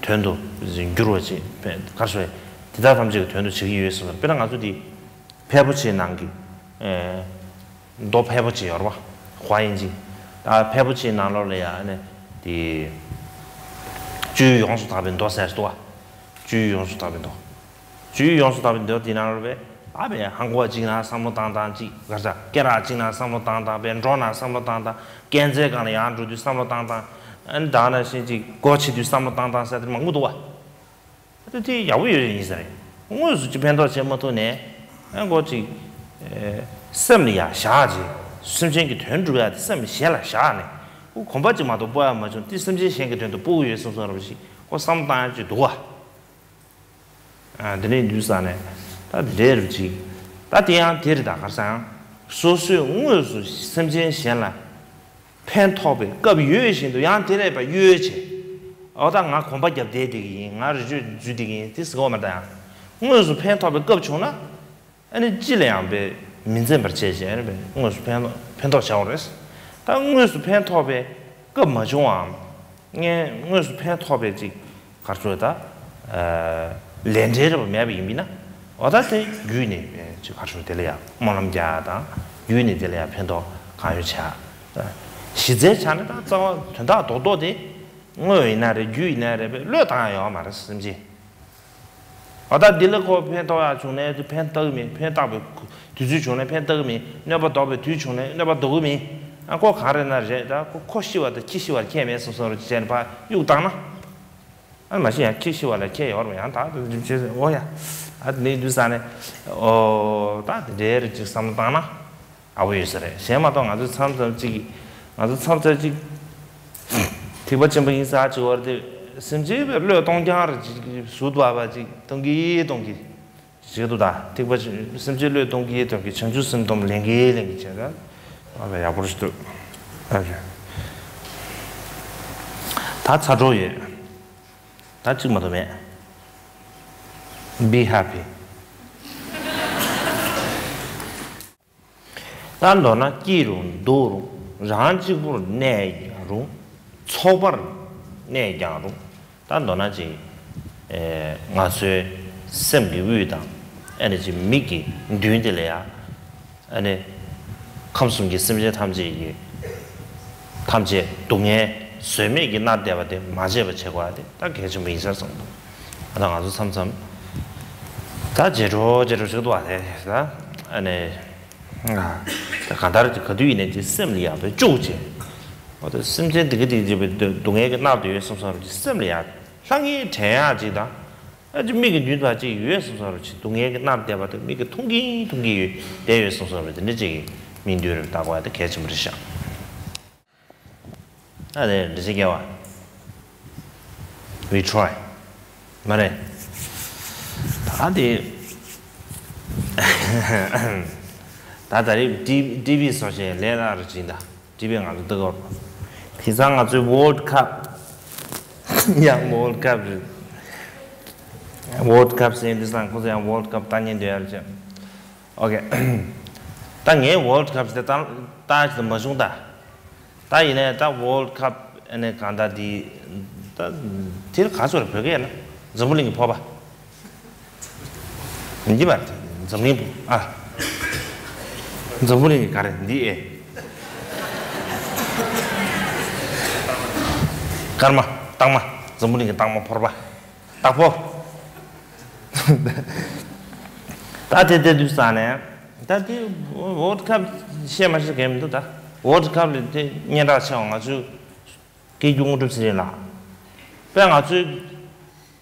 དོན་དུ་འགྱུར་བ་ཅིག་ག་རེ་ཞུ་དེ་དག་ཐམས་ཅད་ཀྱི་དོན་དུ་བྱེད་ཀྱི་ཡོད་ཟེར་བ། དཔེར་ན་ང་ཚོ་འདི་ཕལ་པོ་ཆེའི་ནང་གི་ཨེ་མདོ་ཕལ་པོ་ཆེ་ཡོད་རེད་པ། ཧྭ་ཡིན་ཅིག་ད་ཕལ་པོ་ཆེའི་ནང་ལོགས་ལ་ཡང་ཨ་ནི་དེ་སྤྱོད་ཡུལ་ཡོངས་སུ་དག་པའི་མདོ་ཟེར་འདུག་པ། སྤྱོད་ཡུལ་ཡོངས་སུ་དག་པའི་མདོ། སྤྱོད་ཡུལ་ཡོངས་སུ་དག་པའི་མདོ་དེའི་ནང་ལ་བས་ཨ་བས་ཧང་གོ་བ་གཅིག་ན་བསམ་བློ་བཏང་བཏང་གཅིག་ག་ས་སྐེ་རགས་གཅིག་ན་བསམ་བློ་བཏང་བཏང་བས་འགྲོ་ན་བསམ་བློ་བཏང་བཏང་སྐས་འཛེག་སྒང་ལ་ཡར་འགྲོ་དུས་བསམ་བློ་བཏང་བཏང་ཨ་ནི་ད་ནང་བཞིན་གཅིག་སྒོ་ཕྱེ་དུས་བསམ་བློ་བཏང་བཏང་ཟེར་དེ་མང་པོ་འདུག་པ། ཨ་དེ་དེ་ཡག་པོ་ཡོད་ཡིན་ས་རེད། དངོས་སུ་ཅིག་ཕན་ཐོགས་བྱེད་མ་ཐུབ་ནས་ཨ་མགོ་གཅིག་ཨེ་སེམས་ལ་ཡར་བཞག་ཅིག་སེམས་ཅན་གྱི་དོན་སྒྲུབ་ཡ་དེ་སེམས་གཞན་ལ་བཞག་ནས་ཁོ་གོམ་པ་གཅིག་མ་གཏོགས་སྤོ་ཡ་མ་བྱུང་དེ་སེམས་ཅན་གཞན་གྱི་དོན་དུ་སྤོ་གི་ཡོད་བསམ་བསམ་ར་བ་ཞིག་ཁོ་བསམ་བློ་བཏང་ཡ་ཅིག་འདུག་པ། ཨ་དེ་ནས་འདུག་ས་ནས་ད་འདྲེ་རུ་ཅིག་ད་དེ་ཡང་དེ་རེད། ད་ག་རེ་ཟེར་ཡང་སོ་སོས་དངོས་སུ་སེམས་ཅན་གཞན་ལ་ཕན་ཐོགས་པའི་སྐབས་ཡོད་བཞིན་དུ་ཡང་དེ་ལས་པ་གཡོལ་བྱས། འོ་ད་ང་གོམ་པ་རྒྱབ་བསྡད་བསྡད་ཀྱི་ཡིན། ང་རི་ཅོ་འཛུལ་བསྡད་ཀྱི་ཡིན་དེ་ཟེར་གོ་མ་ད་ཡང་དངོས་སུ་ཕན་ཐོགས་པའི་སྐབས་བྱུང་ན། ཨ་ནི་ཅི་ལ་ཡང་པའི་མི་འཛེམ་པར་བྱས་བྱས་ཨ་ནི་པའི་དངོས་སུ་ཕན་ཕན་ཐོགས་བྱ་བ་རེད། ད་དངོས་སུ་ཕན་ཐོགས་པའི་སྐབས་མ་བྱུང་བའམ་ངས་དངོས་སུ་ཕན་ཐོགས་པའི་ཅིག་ག་རེ་ཟེར་ད་ལས་འབྲས་རེ་བ་མེད་པ་ཡིན་པས་ན་འོ་ད་དེ་བརྒྱུད་ནས་ཅིག་ག་རེ་ཟེར་དེ་ལ་ཡང་སྨོན་ལམ་རྒྱག་དང་བརྒྱུད་ནས་དེ་ལ་ཡང་ཕན་ཐོགས་གང་ཡོད་བྱ། གཞི་རྩའི་ཆ་ནས་ད་རྩ་བ་དོན་དག་རྡོག་རྡོག་དེ་དངོས་ཡིན་ན་རེད་བརྒྱུད་ཡིན་ན་རེད་པའི་བློས་བཏང་ཡ་ཡོད་མ་རེད་སེམས་ཅན། འོ་ད་འདི་ལ་ཁོ་ཕན་ཐོགས་ཡག་བྱུང་ནས་ཕན་བཏགས་ཀྱི་མེད། ཕན་བཏགས་པའི་དུས་ཚོད་བྱུང་ནས་ཕན་བཏགས་ཀྱི་མེད། གནོད་པ་ལྡོག་པའི་དུས་བྱུང་ནས་གནོད་པ་ལྡོག་གི་མེད། ཨ་ཁོ་གང་རེད་ན་རེད་ད་ཁོ་ཁོ་ཤི་བ་དང་ཁྱི་ཤི་བ་ལ་ཁྱད་མེད་བསམ་བསམ་རུ་བྱས་ནས་ཕར་གཡུག་བཏང་ན། ཨ་མ་གཞི་ཡང་ཁྱི་ཤི་བ་ལ་ཁྱད་ཡོད་རེད་ཡང་ད་དུ་འཇིབ་བྱས་ཨོ་ཡ། ཨ་དེ་ནས་དུས་ས་ནས་ཨོ་ད་དེ་འདྲའི་རེ་ཅིག་བསམ་བློ་བཏང་ན། ཨ་བོ་ཡོད་ས་རེད། གཞན་མ་གཏོགས་ང་ཚོ་མཚམས་མཚམས་ཅིག་ང་ཚོ་མཚམས་མཚམས་ཅིག་ཐེག་པ་ཆེན་པོ་ཡིན་ས་ཅིག་བར་དེ་སེམས་ཅན་པའི་བློས་གཏོང་རྐྱང་རེ་ཅིག་ཟུར་དུ་བ་བ་ཅིག་གཏོང་གི་གཏོང་གི་ཞིག་ཏུ་ད་ཐེག་པ་ཆེན་སེམས་ཅན་བློས་གཏོང་གི་གཏོང་གི་བྱང་ཆུབ་སེམས་སྡོམ་ལེན་གི་ལེན་གི་བྱས་ད་ཨ་བ་ཡག་པོ་ཞིག་ཏུ་ཨ་ད་ཚ་གྲོགས་ཡོད་ད་གཅིག་མ་གཏོགས་མེད། Be happy. ད་མདོར་ན་སྐྱིད་རུང་སྡུག་རུང་རང་གཅིག་པུར་གནས་ཀྱང་རུང་ཚོགས་པར་གནས་ཀྱང་རུང་ད་མདོར་ན་ཅིག་ཨེ་ང་ཚོའི་སེམས་ཀྱི་དབུས་དང་ཨ་ནི་ཅིག་མིག་གི་མདུན་དེ་ལ་ཡང་ཨ་ནི་ཁམས་གསུམ་གྱི་སེམས་ཅན་ཐམས་ཅད་ཀྱི་ཐམས་ཅད་སྡུག་བསྔལ་བཟོད་མེད་ཀྱིས་མནར་བསྡད་པ་དེ་མ་བརྗེད་པ་བྱེད་དགོས་པ་དེ་ད་གལ་ཆེན་པོ་ཡིན་ས་བསམ་འདུག་ད་ང་ཚོ་མཚམས་མཚམས་ད་བརྗེད་འགྲོ་བརྗེད་འགྲོ་ཞིག་འདུག་བ་དེ་ད་ཨ་ནི། ད་གང་ལྟར་གྱི་ག་དུས་ཡིན་ནའི་ཅིག་སེམས་ལ་ཡག་པའི་བཅུག་བྱས། འོ་ད་སེམས་ཅན་འདི་ག་འདི་ག་ཅིག་པའི་སྡུག་བསྔལ་གྱི་མནར་དུ་ཡོད་བསམ་བསམ་རུ་ཅིག་སེམས་ལ་ཡག་ལྷང་ངེར་དྲན་ཡག་ཅིག་དང་། ཨ་ཅིག་མིག་གི་མདུན་དུ་ཅིག་ཡོད་བསམ་བསམ་རུ་ཅིག་སྡུག་བསྔལ་གྱི་མནར་བསྡད་པ་དང་མིག་གིས་མཐོང་གིན་མཐོང་གིན་ཡོད་བསྡད་ཡོད་བསམ་བསམ་རུ་དེ་འདྲ་ཅིག་གི་མིག་མདུན་རུ་བལྟ་དགོས་ཡ་དེ་གལ་ཆེན་པོ་རེད་ཤག་ད་དེ་འདྲི་ཅིག་སྐྱེ་བ། We try. མ་རེད། ད་དེ། ད་ད་རེས་ཊི་ཊི་ཝི་སོགས་ཞེས་ལས་སླ་རུ་ཕྱིན་ད། ཊི་ཝི་ང་ཚོ་ལྟ་གོ་དེང་སང་ང་ཚོའི་World Cup ཡང་World Cup རེད། World Cup ཟེར་དེང་སང་ཁོ་ཚོ་ཡང་World Cup ལྟ་མཁན་འདུག་ཡ་རེད་ཅེས། ཨོ་ཀེ། ད་ངས་World Cup ཟེར་ད་ལྟ་ཞིག་ཏུ་མ་བྱུང་ད། ད་ཡིན་ནའི་ད་World Cup ཨ་ནི་གང་ལྟར་འདི་ད་དེར་ག་ཚོད་རེད་བོད་སྐད་ན་འཛམ་བུ་གླིང་གི་ཕོར་པ། འདི་བར་འཛམ་གླིང་བུ་ཨ། འཛམ་བུ་གླིང་གི་ག་རེ་འདི་ཨེ། སྐར་མ་སྟག་མ་འཛམ་བུ་གླིང་གི་སྟག་མ་ཕོར་པ། བདག་པོ། ད་དེ་དེ་དུས་ས་ནས་ད་དེ་World Cup ཤེས་མ་ཤེས་གལ་མི་འདུག་ད་World Cup ལ་དེ་སྙན་གྲགས་ཆེ་བ་ང་ཚོའི་སྐད་སྒྱུར་དངོས་གྲུབ་ཚེ་རིང་ལགས། དཔེ་ང་ཚོའི་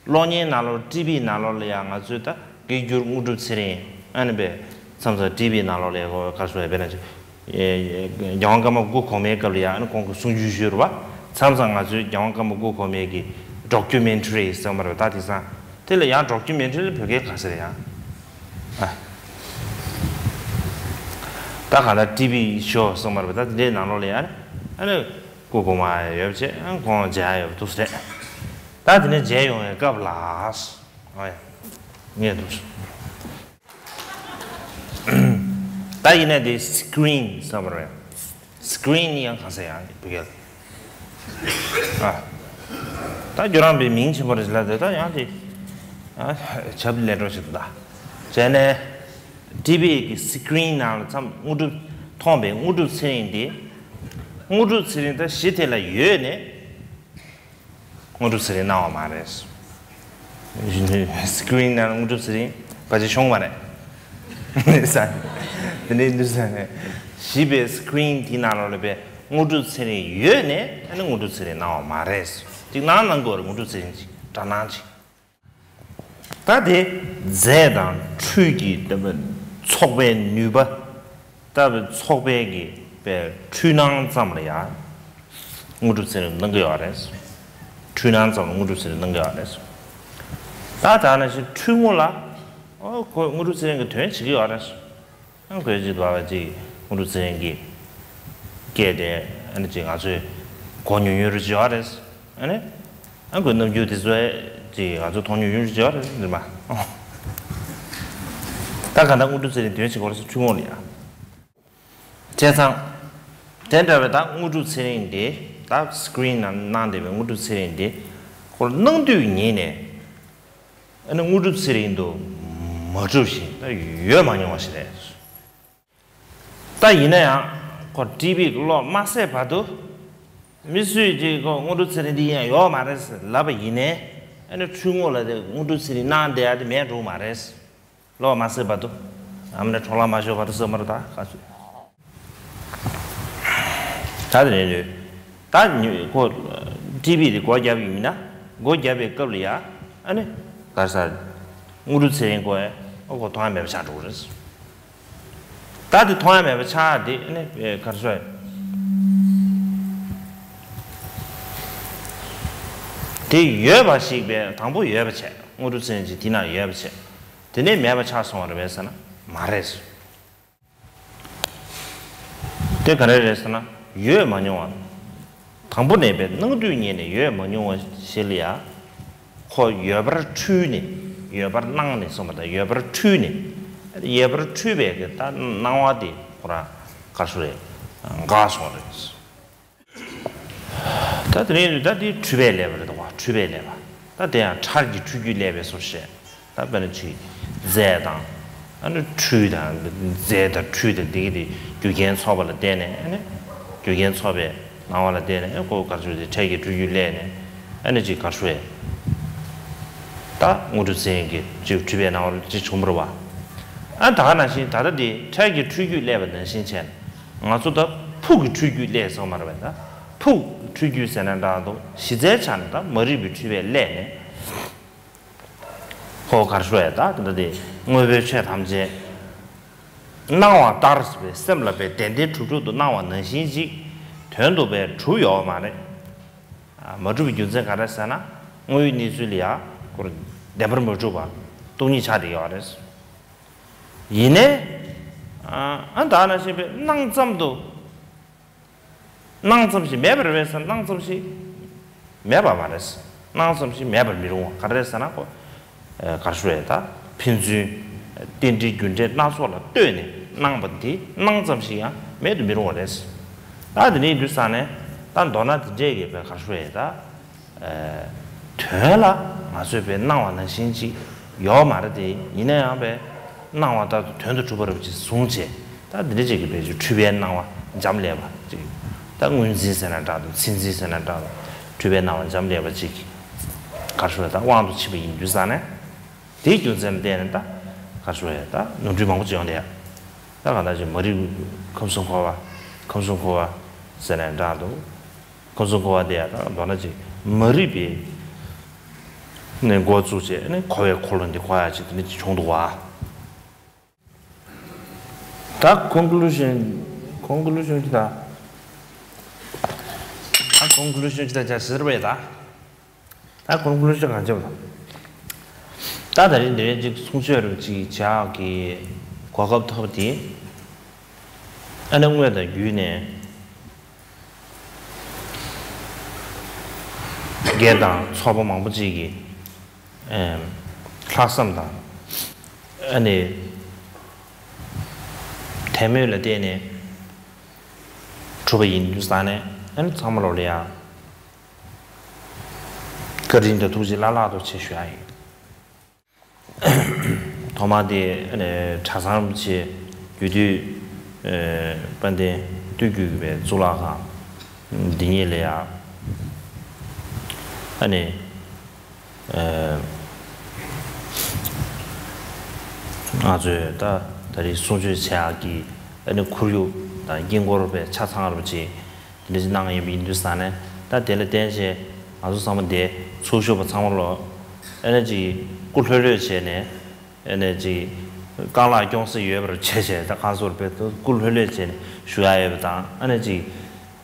གློག་བརྙན་ནང་ལོགས་ཊི་ཝི་ནང་ལོགས་ལ་ཡང་ང་ཚོའི་ད་སྐད་སྒྱུར་དངོས་གྲུབ་ཚེ་རིང་ཨ་ནི་པས་མཚམས་མཚམས་ཊི་ཝི་ནང་ལོགས་ལ་ཡང་ག་རེ་ཟེར་དཔེར་ན་ཅིག་རྒྱལ་དབང་ཀརྨ་སྐུ་གོང་མའི་སྐབས་ལ་ཡང་ཨ་ནི་ཁོང་གི་གསུང་ཆོས་ཞུས་རེད་པ། མཚམས་མཚམས་ང་ཚོའི་རྒྱལ་དབང་ཀརྨ་སྐུ་གོང་མའི་གི་ documentary་གསུངས་པ་རེད་པ། ད་དེང་སང་དེ་ལ་ཡང་documentary་ལ་བོད་སྐད་ག་ཟེར་ཡང་། ཨ། ད་ག་ལ་TV show་གསུངས་པ་རེད་པ། ད་དེ་འདྲའི་ནང་ལོགས་ལ་ཡང་ཨ་ནི་སྐུ་གོང་མ་ཡོད་པ་བྱས། ཨ། ཁོང་མཇལ་ཡོད་པ་འདུག་ཟེར། ད་དེ་ནས་མཇལ་ཡོང་བའི་སྐབས་ལ། ཨ་ཡ། ངས་འདུག་ད་ཡིན་ན་དེ་screen་ཟེར་བ་རེད། Screen་ཡང་གང་ཟེར་ཡང་བོད་སྐད་ལ། ཨ། ད་ཁྱོད་རང་པའི་མིང་ཆེན་པོ་རེད་ལ། དེ་ད་ཡང་དེ། ཨ། ཆབ་ལས་འགྲོ་ཞིག་འདུག་ད་བྱས་ནས་TV་གི་screen་ནང་ལ་མཚམས་དངོས་གྲུབ་མཐོང་བའི་དངོས་གྲུབ་ཚེ་རིང་དེ། དངོས་གྲུབ་ཚེ་རིང་ད་གཞི་དེ་ལ་ཡོད་ནས། དངོས་གྲུབ་ཚེ་རིང་སྣང་བ་མ་རེད། Screen་ནང་དངོས་གྲུབ་ཚེ་རིང་ཕལ་ཆེར་ཤོང་མ་རེད། ས། དེ་ནས་འདུག་ས་ནས་གཞི་པའི་screen་དེ་ནང་ལོགས་ལ་པའི་དངོས་གྲུབ་ཚེ་རིང་ཡོད་ནས། ཨ་ནི་དངོས་གྲུབ་ཚེ་རིང་སྣང་བ་མ་རེད། ཅིག་སྣང་སྣང་དགོས་རེད། དངོས་གྲུབ་ཚེ་རིང་ཅིག་འདྲ་སྣང་ཅིག་ད་དེ་རྫས་དང་འཕྲུལ་གྱི་ཚོགས་པའི་ནུས་པ། ད་ཚོགས་པའི་གི་པའི་འཁྲུལ་སྣང་ཙམ་ལ་ཡང་དངོས་གྲུབ་ཚེ་རིང་སྣང་གི་ཡོད་རེད། འཁྲུལ་སྣང་ཙམ་ལ་དངོས་གྲུབ་ཚེ་རིང་སྣང་གི་ཡོད་རེད། ད་ད་ནང་བཞིན་འཁྲུལ་ངོ་ལ། ཨོ། ཁོས་དངོས་གྲུབ་ཚེ་རིང་གི་དོན་བྱེད་ཀྱི་ཡོད་རེད། ཨ། ཁོས་ཅིག་བ་བ་ཅིག་དངོས་གྲུབ་ཚེ་རིང་གི་སྐད་དེ། ཨ་ནི་ཅིག་ང་ཚོས་གོ་ཉུང་ཉུང་རུ་ཅིག་ཡོད་རེད། ཨ་ནི། ཨ། ཁོའི་རྣམ་འགྱུར་དེ་ཚོ་ཅིག་ང་ཚོས་མཐོང་ཉུང་ཉུང་རུ་ཅིག་ཡོད་རེད། རེད་མ། ད་ག་ད་དངོས་གྲུབ་ཚེ་རིང་དོན་བྱེད་ཀྱི་ཡོད་རེད་ཟེར། འཁྲུལ་ངོ་ལ་ཡ། བྱས་ཙང་། དེ་འདྲ་བའི་ད་དངོས་གྲུབ་ཚེ་རིང་དེ། ད་screen་ནང་སྣང་བསྡད་པའི་དངོས་གྲུབ་ཚེ་རིང་དེ། ཁོ་སྣང་དུས་ཉིད་ནས། ཨ་ནི་དངོས་གྲུབ་ཚེ་རིང་དུ་མ་གྲུབ་ཞིང་ད་ཡོད་མ་མྱོང་བ་ཞིག་རེད། ད་ཡིན་ན་ཡང་ཁོ་TV་གི་གློག་མ་བསད་བར་དུ། མི་སུས་ཅིག་ཁོ་དངོས་གྲུབ་ཚེ་རིང་འདི་ཡང་ཡོད་མ་རེད་ཟེར་ལབ་པ་ཡིན་ནའི། ཨ་ནི་འཁྲུལ་ངོ་ལ་དེ་དངོས་གྲུབ་ཚེ་རིང་སྣང་བསྡད་ཡ་དེ་མེད་འགྲོ་མ་རེད། གློག་མ་བསད་བར་དུ། ཨ་མ་ནི་འཕྲོ་བརླག་མ་ཤོར་བར་དུ་ཟེར་མ་རེད། ད་ག་ཚོད། ད་དེ་ནས་ད་ཁོ་TV་དེ་སྒོ་བརྒྱབ་ཡིན་ན། སྒོ་བརྒྱབ་པའི་སྐབས་ལ་ཡ། ཨ་ནི་ག་རེ་ཟེར། དངོས་གྲུབ་ཚེ་རིང་ཁོ་ཨ་ཁོ་མཐོང་ཡ་མེད་པ་ཆགས་འགྲོ་གི་རེད། ད་དེ་མཐོང་ཡ་མེད་པ་ཆགས་དེ། ཨ་ནི་ག་རེ་ཟེར། དེ་ཡོད་པ་ཞིག་པའི་དང་པོ་ཡོད་པ་བྱས། དངོས་གྲུབ་ཚེ་རིང་ཅིག་དེ་ན་ཡོད་པ་བྱས། དེ་ནས་མེད་པ་ཆགས་སོང་བ་རེད་པས་ཟེར་ན་མ་རེད། དེ་ག་རེ་རེད་ཟེར་ན། ཡོད་མ་མྱོང་བ། དང་པོ་ནས་པའི་སྣང་དུས་ཉིད་ནས་ཡོད་མ་མྱོང་བ་ཞིག་ལ་ཡ། ཁོ་ཡོད་པར་འཁྲུལ་ནས། ཡོད་པར་སྣང་ནས་གསུངས་པ་དང་། ཡོད་པར་འཁྲུལ་ནས། ཡོད་པར་འཁྲུལ་པའི་གི་ད་སྣང་བ་དེ་ཁོ་རང་ག་རེ་ཟེར་རེད། འགག་སོང་རེད། ད་དེ་རིང་ད་འདི་འཁྲུལ་པས་བསླད་པ་རེད་དོ། འཁྲུལ་པས་བསླད་པ། ད་དེ་ཡང་ཁྲར་གྱི་འཁྲུལ་རྒྱུས་བསླད་པའི་བཟོ་བཤད། ད་དཔེར་ན་ཅིག་རྫས་དང་། ཨ་ནི་འཁྲུལ་དང་། རྫས་དང་འཁྲུལ་དང་འདི་གི་དེ་རྒྱུ་རྐྱེན་ཚོགས་པ་ལ་བརྟེན་ནས། ཨ་ནི་རྒྱུ་རྐྱེན་ཚོགས་པའི་སྣང་བ་ལ་བརྟེན་ནས། ཨ་ནི་ཁོ་ག་རེ་ཟེར། དེ་ཁྲར་གྱི་འཁྲུལ་རྒྱུས་བསླད་ནས། ཨ་ནི་ཅིག་ག་རེ་ཟེར། ད་དངོས་གྲུབ་ཚེ་རིང་གི་ཅིག་འཁྲུལ་པའི་སྣང་བ་ཅིག་བྱུང་བ་རེད་པ། ཨ་ད་ག་ནང་བཞིན་ད་ལྟ་དེ་ཁྲར་གྱི་འཁྲུལ་རྒྱུས་བསླད་པ་ནང་བཞིན་བྱས་ནས། ང་ཚོ་ད་ཕུགས་ཀྱི་འཁྲུལ་རྒྱུས་བསླད་སོང་མ་རེད་པས། ད་ཕུགས་འཁྲུལ་རྒྱུས་ཟེར་ན་འདྲ་འདུག་གཞི་རྩའི་ཆ་ནས་ད་མ་རིག་པའི་འཁྲུལ་པས་བསླད་ནས། ཁོ་ག་རེ་ཟེར་ཡ། ད་ད་དེ་དངོས་པོའི་ཆོས་ཐམས་ཅད་སྣང་བ་ལྟར་ཟེར་བའི་སེམས་ལ་པའི་བདེན་བདེན་གྲུབ་གྲུབ་ཏུ་སྣང་བ་ནང་བཞིན་ཅིག་དོན་དུ་པའི་གྲུབ་ཡོད་མ་རེད། ཨ། མ་གྲུབ་པའི་རྒྱུ་མཚན་ག་རེ་ཟེར་ན། དངོས་ཡོད་གནས་ཚུལ་ལ་ཡ་ཁོ་བདེན་པར་མ་གྲུབ་པ་སྟོང་ཉིད་ཆགས་བསྡད་ཡོད་རེད། ཡིན་ནའི། ཨ། ཨ་ད་ནང་བཞིན་པའི་སྣང་ཙམ་དུ། སྣང་ཙམ་ཞིག་མེད་པ་རེད་པས་ཟེར་ན། སྣང་ཙམ་ཞིག་མེད་པ་མ་རེད། སྣང་ཙམ་ཞིག་མེད་པར་མི་རུང་བ་ག་རེ་རེད་ཟེར་ན། ཁོ་ཨ་ག་རེ་ཟེར་རེད། ད་ཕན་ཚུན་རྟེན་འབྲེལ་རྒྱུ་འབྲས་སྣ་ཚོགས་ལ་ལྟོས་ནས་སྣང་བ་འདི་སྣང་ཙམ་ཞིག་ཡང་མེད་དུ་མི་རུང་བ་རེད། ད་དེ་ནས་དུས་ས་ནས་ད་མདོར་ན་དེ་འདྲས་ཀྱི་པའི་ག་རེ་ཟེར་རེད། ད། ཨ། དོན་ལ་ང་ཚོས་པའི་སྣང་བ་ནང་བཞིན་ཅིག་ཡོད་མ་རེད་དེ། ཡིན་ན་ཡང་པའི་སྣང་བ་ལྟར་དུ་དོན་དུ་གྲུབ་པ་རེད་པ་ཅིག་བཟུང་བྱས། ད་འདི་འདྲ་ཅིག་གི་པའི་ཅིག་འཁྲུལ་པའི་སྣང་བ་འབྱམས་ཀླས་པ་ཅིག་ད་དངོས་འཛིན་ཟེར་ན་འདྲ་འདུག་མཚན་འཛིན་ཟེར་ན་འདྲ་འདུག་འཁྲུལ་པའི་སྣང་བ་འབྱམས་ཀླས་པ་ཅིག་ག་རེ་ཟེར་རེད། ད་དབང་དུ་ཕྱིན་པ་ཡིན་དུས་ས་ནས། དེའི་རྒྱུ་མཚན་ལ་བརྟེན་ནས་ད་ག་རེ་ཟེར་རེད། ད་ནོར་འཁྲུལ་མང་པོ་ཅིག་ཡོང་བསྡད་ཡ། ད་གང་ལྟར་ཅིག་མ་རིག་ཁམས་གསུམ་འཁོར་བ། ཁམས་གསུམ་འཁོར་བ་ཟེར་ན་འདྲ་འདུག་ཁམས་གསུམ་འཁོར་བ་དེ་ཡང་ད་མདོར་ན་ཅིག་མ་རིག་པའི་ནས་འགོ་བཙུགས་བྱས་ནས་འཁོར་བའི་འཁོར་ལོ་འདི་འཁོར་ཡ་ཅིག་དེ་འདྲ་ཅིག་བྱུང་འདུག་བ། ད་conclusion། conclusion་ཅིག་ད། ད་conclusion་ཅིག་ད་ཅིག་ཟེར་བས་ད། ད་ཁོང་ཁུ་ལུ་ཤ་གང་ཆབ་ལ། ད་ད་རིང་འདི་རེད་ཅིག་གསུང་ཆོས་རུ་ཅིག་བྱ་གི་གོ་སྐབས་ཐོབ་དེ། ཨ་ནི་དངོས་དང་བརྒྱུད་ནས། སྒེར་དང་ཚོགས་པ་མང་པོ་ཅིག་གིས། ཨེམ། ལྷག་བསམ་དང་། ཨ་ནི། དད་མོས་ལ་བརྟེན་ནས། གྲུབ་པ་ཡིན་དུས་ཙང་ནས། ཨ་ནི་ཚང་མ་ལོ་ལ་ཡ། བཀའ་དྲིན་དང་ཐུགས་རྗེ་བླ་ལྷག་ཏུ་ཆེ་ཞུ་ཡ་ཡིན། ཐོག་མར་དེ་ཨ་ནི་གྲྭ་ཚང་རིན་པོ་ཆེ་རྒྱུད་སྟོད། ཨེ། དཔལ་ལྡན་སྟོད་རྒྱུད་ཀྱི་བའི་གཙུག་ལག་ཁང་འདི་ཉིད་ལ་ཡ། ཨ་ནི། ཨེ། ང་ཚོས་ད་ད་རེས་གསུང་ཆོས་བྱེད་ཡག་གི་ཨ་ནི་ཁོར་ཡུག་དང་དཀྱིལ་འཁོར་བའི་ཆ་ཚང་རིན་པོ་ཆེ། དེ་འདྲ་ཞིག་གནང་ཡོད་པ་ཡིན་དུས་ཙང་ནས། ད་དེ་ལ་བརྟེན་བྱས་ང་ཚོ་ཚང་མ་འདིར་ཚུར་བཞུགས་པ་ཚང་མ་ལོ། ཨ་ནི་ཅིག་སྐུ་ལྷོད་ལྷོད་བྱས་ནས། ཨ་ནི་ཅིག་རྐང་ལག་རྐྱོང་ས་ཡོད་པར་བྱས་བྱས། ད་གང་ཟེར་བས་སྐུ་ལྷོད་ལྷོད་བྱས་ནས་བཞུགས་ཡ་ཡོད་པ་དང་། ཨ་ནི་ཅིག་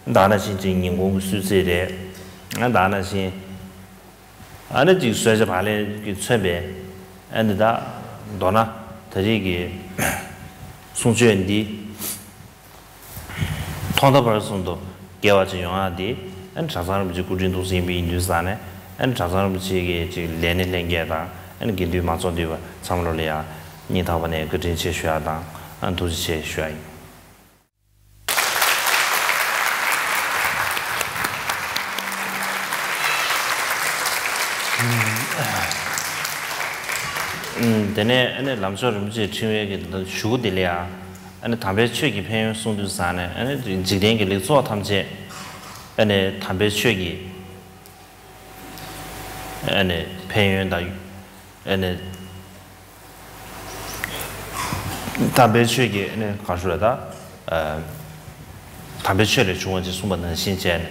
ད་ག་ནང་བཞིན་ཅིག་ཉིན་གུང་གི་གསོལ་ཚིགས་རེད། ཨ་ད་ག་ནང་བཞིན། ཨ་ནི་ཅིག་གསོལ་ཇ་བག་ལེབ་ཀྱིས་མཚོན་པའི། ཨ་ནི་ད་མདོར་ན་ད་རེས་ཀྱི་གསུང་ཆོས་འདི་ཐོག་མཐའ་བར་གསུམ་དུ་དགེ་བ་ཅིག་ཡོང་ཡ་འདི། ཨ་ནི་གྲྭ་ཚང་རིན་པོ་ཆེའི་སྐུ་དྲིན་ཐུགས་སུ་ཡིན་པ་ཡིན་དུས་ཙང་ནས། ཨ་ནི་གྲྭ་ཚང་རིན་པོ་ཆེ་གི་ཅིག་ལས་སྣེ་ལྷན་རྒྱས་དང་། ཨ་ནི་དགེ་འདུན་མང་ཚོགས་འདུས་པ་ཚང་མ་ལོ་ལ་ཡ་སྙིང་ཐག་པ་ནས་བཀའ་དྲིན་ཆེ་ཞུ་ཡ་དང་། ཨ་ནི་ཐུགས་རྗེ་ཆེ་ཞུ་ཡ་ཡིན། ཨུམ། དེ་ནས་ཨ་ནི་ལམ་མཆོག་རིན་པོ་ཆེའི་ཕྲེང་བའི་གི་གཞུག་གུ་དེ་ལ་ཡ། ཨ་ནི་དམ་པའི་ཆོས་ཀྱི་ཕན་ཡོན་གསུངས་དུས་ཙང་ནས། ཨ་ནི་འཇིག་རྟེན་གྱི་ལེགས་ཚོགས་ཐམས་ཅད་ཨ་ནི་དམ་པའི་ཆོས་ཀྱི་ཨ་ནི་ཕན་ཡོན་དང་། ཨ་ནི་དམ་པའི་ཆོས་ཀྱི་ཨ་ནི་ག་རེ་ཞུ་དགོས་རེད་ད། ཨ། དམ་པའི་ཆོས་ལས་བྱུང་བ་ཅེས་གསུངས་པ་ནང་བཞིན་བྱས་ནས།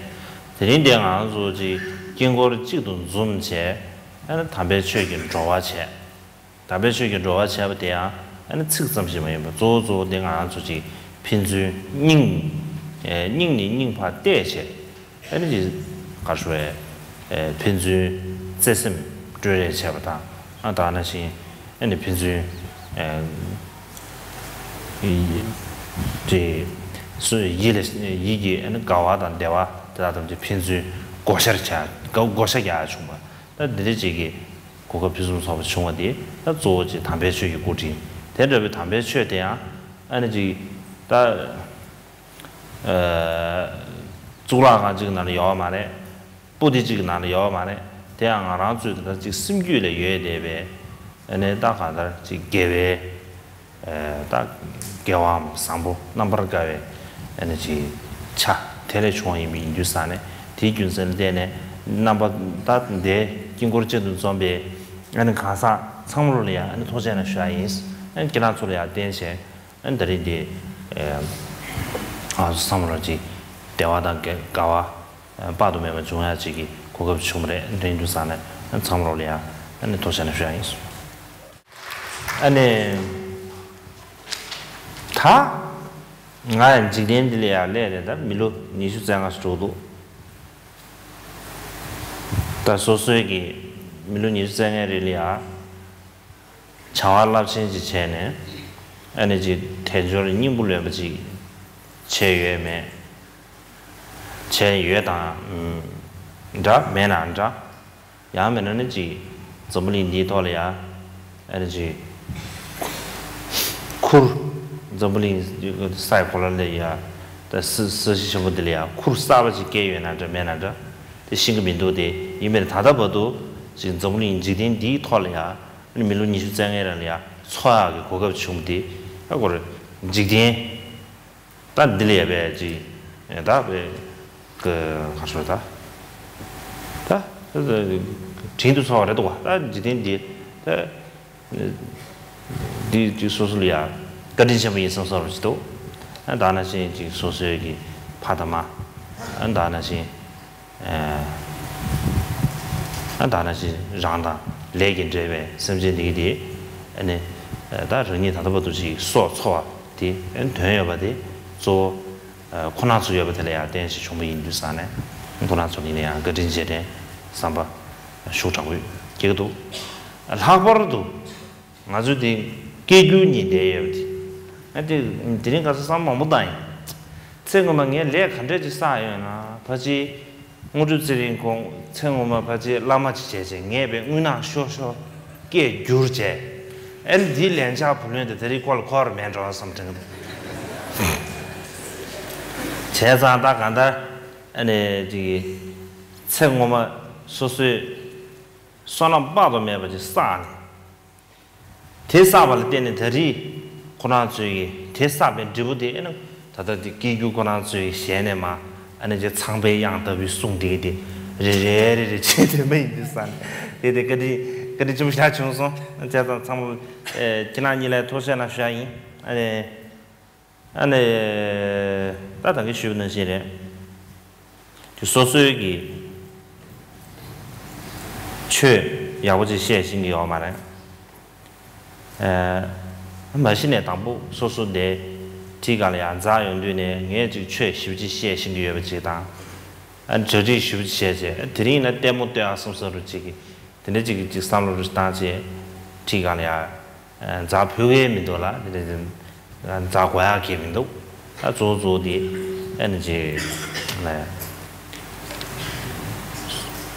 དེ་རིང་འདིར་ང་ཚོ་ཅིག་དཀྱིལ་འཁོར་གཅིག་ཏུ་འཛོམས་བྱས། ཨ་ནི་དམ་པའི་ཆོས་ཀྱི་བགྲོ་བ་བྱས། དམ་པའི་ཆོས་ཀྱི་བགྲོ་བ་བྱས་པ་དེ་ཡང་ཨ་ནི་ཚིག་ཙམ་ཞིག་མ་ཡིན་པར། གཙོ་བོ་གཙོ་བོ་འདི་ང་ཚོ་ཅིག་ཕན་ཚུན་སྙིང་། ཨེ། སྙིང་ནས་སྙིང་བར་གཏད་བྱས། ཨ་ནི་ཅིག་ག་རེ་ཞུ་དགོས་རེད། ཨེ། ཕན་ཚུན་བརྩེ་སེམས་སྤྲོས་རེས་བྱས་པ་དང་། ཨ་ད་ག་ནང་བཞིན་ཨ་ནི་ཕན་ཚུན། ཨེ། ཡི། ཅིག་སུ་ཡིད་ལ་ཡིད་ཀྱི་ཨ་ནི་དགའ་བ་དང་བདེ་བ་དེ་དག་ཐམས་ཅད་ཕན་ཚུན་བགོ་བཤའ་བྱ། བགོ་བཤའ་རྒྱག་ཡ་བྱུང་བ། ད་འདི་འདྲ་ཅིག་གི་གོ་སྐབས་ཕུན་སུམ་ཚོགས་པ་བྱུང་བ་དེ། ད་གཙོ་བོ་ཅིག་དམ་པའི་ཆོས་ཀྱི་སྐུ་དྲིན། དེ་འདྲ་བའི་དམ་པའི་ཆོས་དེ་ཡང་ཨ་ནི་ཅིག་ད། ཨ། གཙུག་ལག་ཁང་གཅིག་གི་ནང་ལ་ཡོད་པ་མ་རེད། པོ་ཏི་གཅིག་གི་ནང་ལ་ཡོད་པ་མ་རེད། དེ་ཡང་ང་རང་ཚོའི་ད་ཅིག་སེམས་རྒྱུད་ལ་ཡོད་བསྡད་པའི། ཨ་ནི་ད་གང་ལྟར་ཅིག་དགེ་བའི། ཨ། ད་དགེ་བའམ་བཟང་པོ་རྣམ་པར་དཀར་བའི། ཨ་ནི་ཅིག་ཆ་དེ་ལས་བྱུང་བ་ཡིན་པ་ཡིན་དུས་ཙང་ནས། དེའི་རྒྱུ་མཚན་ལ་བརྟེན་ནས་རྣམ་པ་ད་འདིར་དཀྱིལ་འཁོར་གཅིག་ཏུ་འཛོམས་པའི་ཨ་ནི་གང་ཟག་ཚང་མ་ལོ་ལ་ཡང་ཨ་ནི་ཐུགས་རྗེ་ཆེ་ཞུ་ཡ་ཡིན། ཨ་ནི་ཁྱེད་རང་ཚོ་ལ་ཡང་བརྟེན་བྱས། ཨ་ནི་ད་རེས་འདི། ཨ། ང་ཚོ་ཚང་མ་ལ་ཅིག་བདེ་བ་དང་དགའ་བ་དཔག་ཏུ་མེད་པ་འབྱུང་ཡ་ཅིག་གི་གོ་སྐབས་བྱུང་བ་རེད། དེ་ཡིན་དུས་ཙང་ནས་ཚང་མ་ལོ་ལ་ཡ་ཨ་ནི་ཐུགས་རྗེ་ཆེ་ཞུ་ཡ་ཡིན། ཨ་ནི་ད་ང་ཡང་འཇིག་རྟེན་འདི་ལ་ཡ་སླེབས་རེད། ད་མི་ལོ་ཉི་ཤུ་རྩ་ལྔ་ཞིག་འགྲོ་གི་འདུག་ད་སོ་སོའི་གི་མི་ལོ་ཉི་ཤུ་རྩ་ལྔའི་རིང་ལ་ཡ། བྱ་བ་རླབས་ཆེན་ཅིག་བྱས་ནས། ཨ་ནི་ཅིག་དལ་འབྱོར་སྙིང་པོ་ལོན་པ་ཅིག་བྱས་ཡོད་མེད། བྱས་ཡོད་དང་འདྲ། མེད་ན་འདྲ། ཡང་མེད་ན་ནི་ཅིག་འཛམ་བུ་གླིང་འདིའི་ཐོག་ལ་ཡ། ཨ་ནི་ཅིག་ཁུར། འཛམ་བུ་གླིང་ས་ཡི་གོ་ལ་ལ་ཡ། ད་ས་ས་གཞི་ཆེན་པོ་འདི་ལ་ཡ་ཁུར་གསར་པ་ཅིག་བསྐྱལ་ཡོད་ན་འདྲ། མེད་ན་འདྲ། དེ་ཤེས་ཀྱི་མི་འདུག་དེ་ཡིན་པས་ད་ལྟ་བར་དུ་ཅིག་འཛམ་བུ་གླིང་འཇིག་རྟེན་འདིའི་ཐོག་ལ་ཡ། ཨ་ནི་མི་ལོ་ཉི་ཤུ་རྩ་ལྔའི་རིང་ལ་ཡ་འཚོ་ཡག་གི་གོ་སྐབས་བྱུང་སྟེ། ཨ་ཁོ་རེ་འཇིག་རྟེན་ད་འདི་ལ་ཡ་བས་ཅིག་ད་བས་ག་ཧ་སོ་ད་ད་དྲིན་དུ་ཚོར་བ་རེད་འདུག་བ། ད་འཇིག་རྟེན་འདི་ད་འདི་ཅིག་སོ་སོ་ལ་ཡ་བཀའ་དྲིན་ཆེན་པོ་ཡིན་བསམ་བསམ་རུ་ཅིག་འདུག་ཨ་ད་ནང་བཞིན་ཅིག་སོ་སོའི་གི་ཕ་དང་མ། ཨ་ད་ནང་བཞིན། ཨ་ད་ནང་བཞིན་རང་དང་ལས་ཀྱིས་འབྲེལ་བའི་སེམས་ཅན་འདི་གི་དེ། ཨ་ནི་ད་རང་ཉིད་ད་ལྟ་བར་དུ་ཅིག་སྲོག་འཚོ་བ་དེ་ཨ་ནི་དོན་ཡོད་པ་དེ་གཙོ་བོ་ཁོ་ན་ཚོ་ཡོད་པ་དེ་ལ་ཡང་བརྟེན་ཞིག་བྱུང་བ་ཡིན་དུས་ཙང་ནས། ཁོ་ན་ཚོ་ལ་ཡིན་ན་ཡང་བཀའ་དྲིན་རྗེས་དྲན་བསམ་པ་ ཤུགས་དྲག་པོ་སྐྱེ་གི་འདུག། ལྷག་པར་དུ་ང་ཚོས་དེ་སྐད་སྒྱུར་གཉིས་བསྡད་ཡོད་པ་དེ། ཨ་དེ་དེ་རིང་ཁ་སང་བསམ་མང་པོ་བཏང་ཡིན། ཚེ་སྔོན་མ་ངས་ལས་ག་འདྲས་ཅིག་བསགས་ཡོད་ན་ཕལ་ཆེར། དངོས་གྲུབ་ཚེ་རིང་ཁོང་ཚེ་སྔོན་མ་ཕལ་ཆེར་བླ་མ་ཅིག་བྱས་བྱས་ངས་པའི་དངུལ་ནག་ཤོར་ཤོར་སྐད་བསྒྱུར་བྱས། ཨེ་འདི་ལན་ཆགས་བུ་ལོན་དེ་དེ་རིང་ཁོ་ལ་འཁོར་མེད་འགྲོ་བསམ་དྲན་གི་འདུག། བྱས་ཙང་ད་གང་ལྟར་ཨ་ནི་ཅིག་ཚེ་སྔོན་མ་སོ་སོའི་བསོད་ནམས་དཔག་ཏུ་མེད་པ་ཅིག་བསགས་ནས། དེ་བསགས་པ་ལ་བརྟེན་ནས་ད་རེས་ཁོ་རང་ཚོའི་གི་དེ་བསགས་པའི་འབྲས་བུ་དེ་ཨེ་ན་ད་ལྟ་དེ་སྐད་སྒྱུར་ཁོ་རང་ཚོའི་གི་ཞལ་ནས་མ་ཨ་ནི་ཅིག་ཚངས་པའི་དབྱངས་ལྟ་བུའི་གསུང་འདི་གི་དེ་རེ་རེ་རེ་རེ་བྱེད་དོན་མ་ཡིན་དུས་ས་ནས་དེ་དེ་བཀའ་དྲིན་བཀའ་དྲིན་ཆེན་པོ་ཞིག་བྱུང་སོང་། བྱས་ཙང་ཚང་མ་ཨེ་ཁྱེད་རང་གཉིས་ལ་ཐུགས་རྗེ་གནང་ཞུ་ཡ་ཡིན། ཨ་ནི། ཨ་ནི། ད་ད་གིན་ཞུས་པ་ནང་བཞིན་རེད། དེ་སོ་སོའི་གི་ཆོས་ཡག་པོ་ཅིག་བཤད་ཤེས་ཀྱི་ཡོད་མ་རེད། ཨ། མ་གཞི་ནས་དང་པོ་སོ་སོ་དེ་ཁྲིའི་སྒང་ལ་ཡར་འཛེགས་ཡོང་དུས་ནས་ངས་ཅིག་ཆོས་ཞེ་པོ་ཅིག་བཤད་ཤེས་ཀྱི་ཡོད་པ་ཅིག་དང་། ཨ་གྲ་སྒྲིག་ཞེ་པོ་ཅིག་བྱས་རྗེས་དེ་རིང་ན་ལྟད་མོ་ལྟོས་ཨ་བསམ་བསམ་རུ་ཅིག་གི་དེ་འདྲ་ཅིག་གི་ཅིག་བསམ་བློ་རུ་བཏང་རྗེས་ཁྲིའི་སྒང་ལ་ཡར། འཛེགས་ཕོད་ཀྱི་མི་འདུག་ལ། འཛེགས་དགོས་ཡག་གི་མི་འདུག། ད་གཙོ་བོ་གཙོ་བོ་དེ་ཨ་ནི་ཅིག་ནས་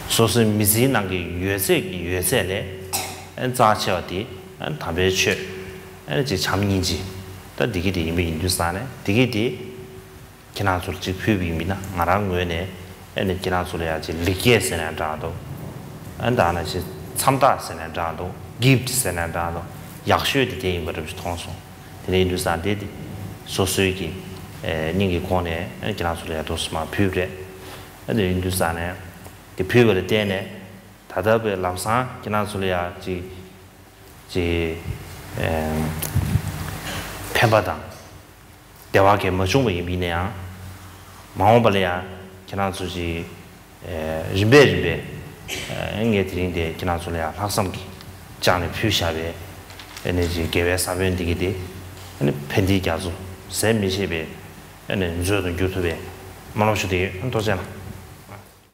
སོ་སོའི་མི་ཚེའི་ནང་གི་ཡོད་ཚད་ཀྱི་ཡོད་ཚད་ལས་ཨ་ནི་རྩ་ཆེ་བ་དེ་ཨ་ནི་དམ་པའི་ཆོས་ཨ་ནི་ཅིག་བྱམས་སྙིང་རྗེ་ད་འདི་གི་དེ་ཡིན་པ་ཡིན་དུས་ཙང་ནས་འདི་གི་དེ། ཁྱེད་རང་ཚོར་གཅིག་ཕུལ་བ་ཡིན་ན་ང་རང་ངོས་ནས་ཨ་ནི་ཁྱེད་རང་ཚོ་ལ་ཡང་ཅིག་ལེགས་སྐྱེས་ཟེར་ན་འདྲ་འདུག། ཨ་ནི་ད་ནང་བཞིན་མཚམས་རྟགས་ཟེར་ན་འདྲ་འདུག། གིཕ་ཊི་ཟེར་ན་འདྲ་འདུག། ཡག་ཤོས་དེ་དེ་ཡིན་པ་འདྲ་པོ་ཞིག་མཐོང་སོང་། དེ་འདྲ་ཡིན་དུས་ཙང་དེ་དེ་སོ་སོའི་གི་ཨེ་སྙིང་གི་ཁོང་ནས་ཨ་ནི་ཁྱེད་རང་ཚོ་ལ་ཡང་ཏོག་ཙམ་མར་ཕུལ་བ་རེད། ཨ་ནི་དེ་ཡིན་དུས་ཙང་ནས་དེ་ཕུལ་བ་ལ་བརྟེན་ནས་ད་ལྟ་བའི་ལམ་སང་ཁྱེད་རང་ཚོ་ལ་ཡང་ཅིག་ཅིག་ཨེ་ཕན་པ་དང་། བདེ་བ་གང་མ་བྱུང་བ་ཡིན་པ་ཡིན་ན་ཡང་། མ་འོངས་པ་ལ་ཡང་ཁྱེད་རང་ཚོ་ཅིག་ཨེ་རིམ་པས་རིམ་པས་ཨེ་ངས་དེ་རིང་དེ་ཁྱེད་རང་ཚོ་ལ་ཡང་ལྷག་བསམ་གྱིས་བཅངས་ནས་ཕུལ་བཞག་པའི་ཨེ་ནས་ཅིག་དགེ་བའི་ས་བོན་འདི་གི་དེ་ཨེ་ནས་ཕན་བདེའི་རྒྱ་མཚོ་ཟད་མི་ཤེས་པའི་ཨེ་ནས་མཛོད་དུ་འགྱུར་ཐུབ་པའི་སྨོན་ལམ་ཞུ་དེ་ཡོད། ཐུགས་རྗེ་གནང་།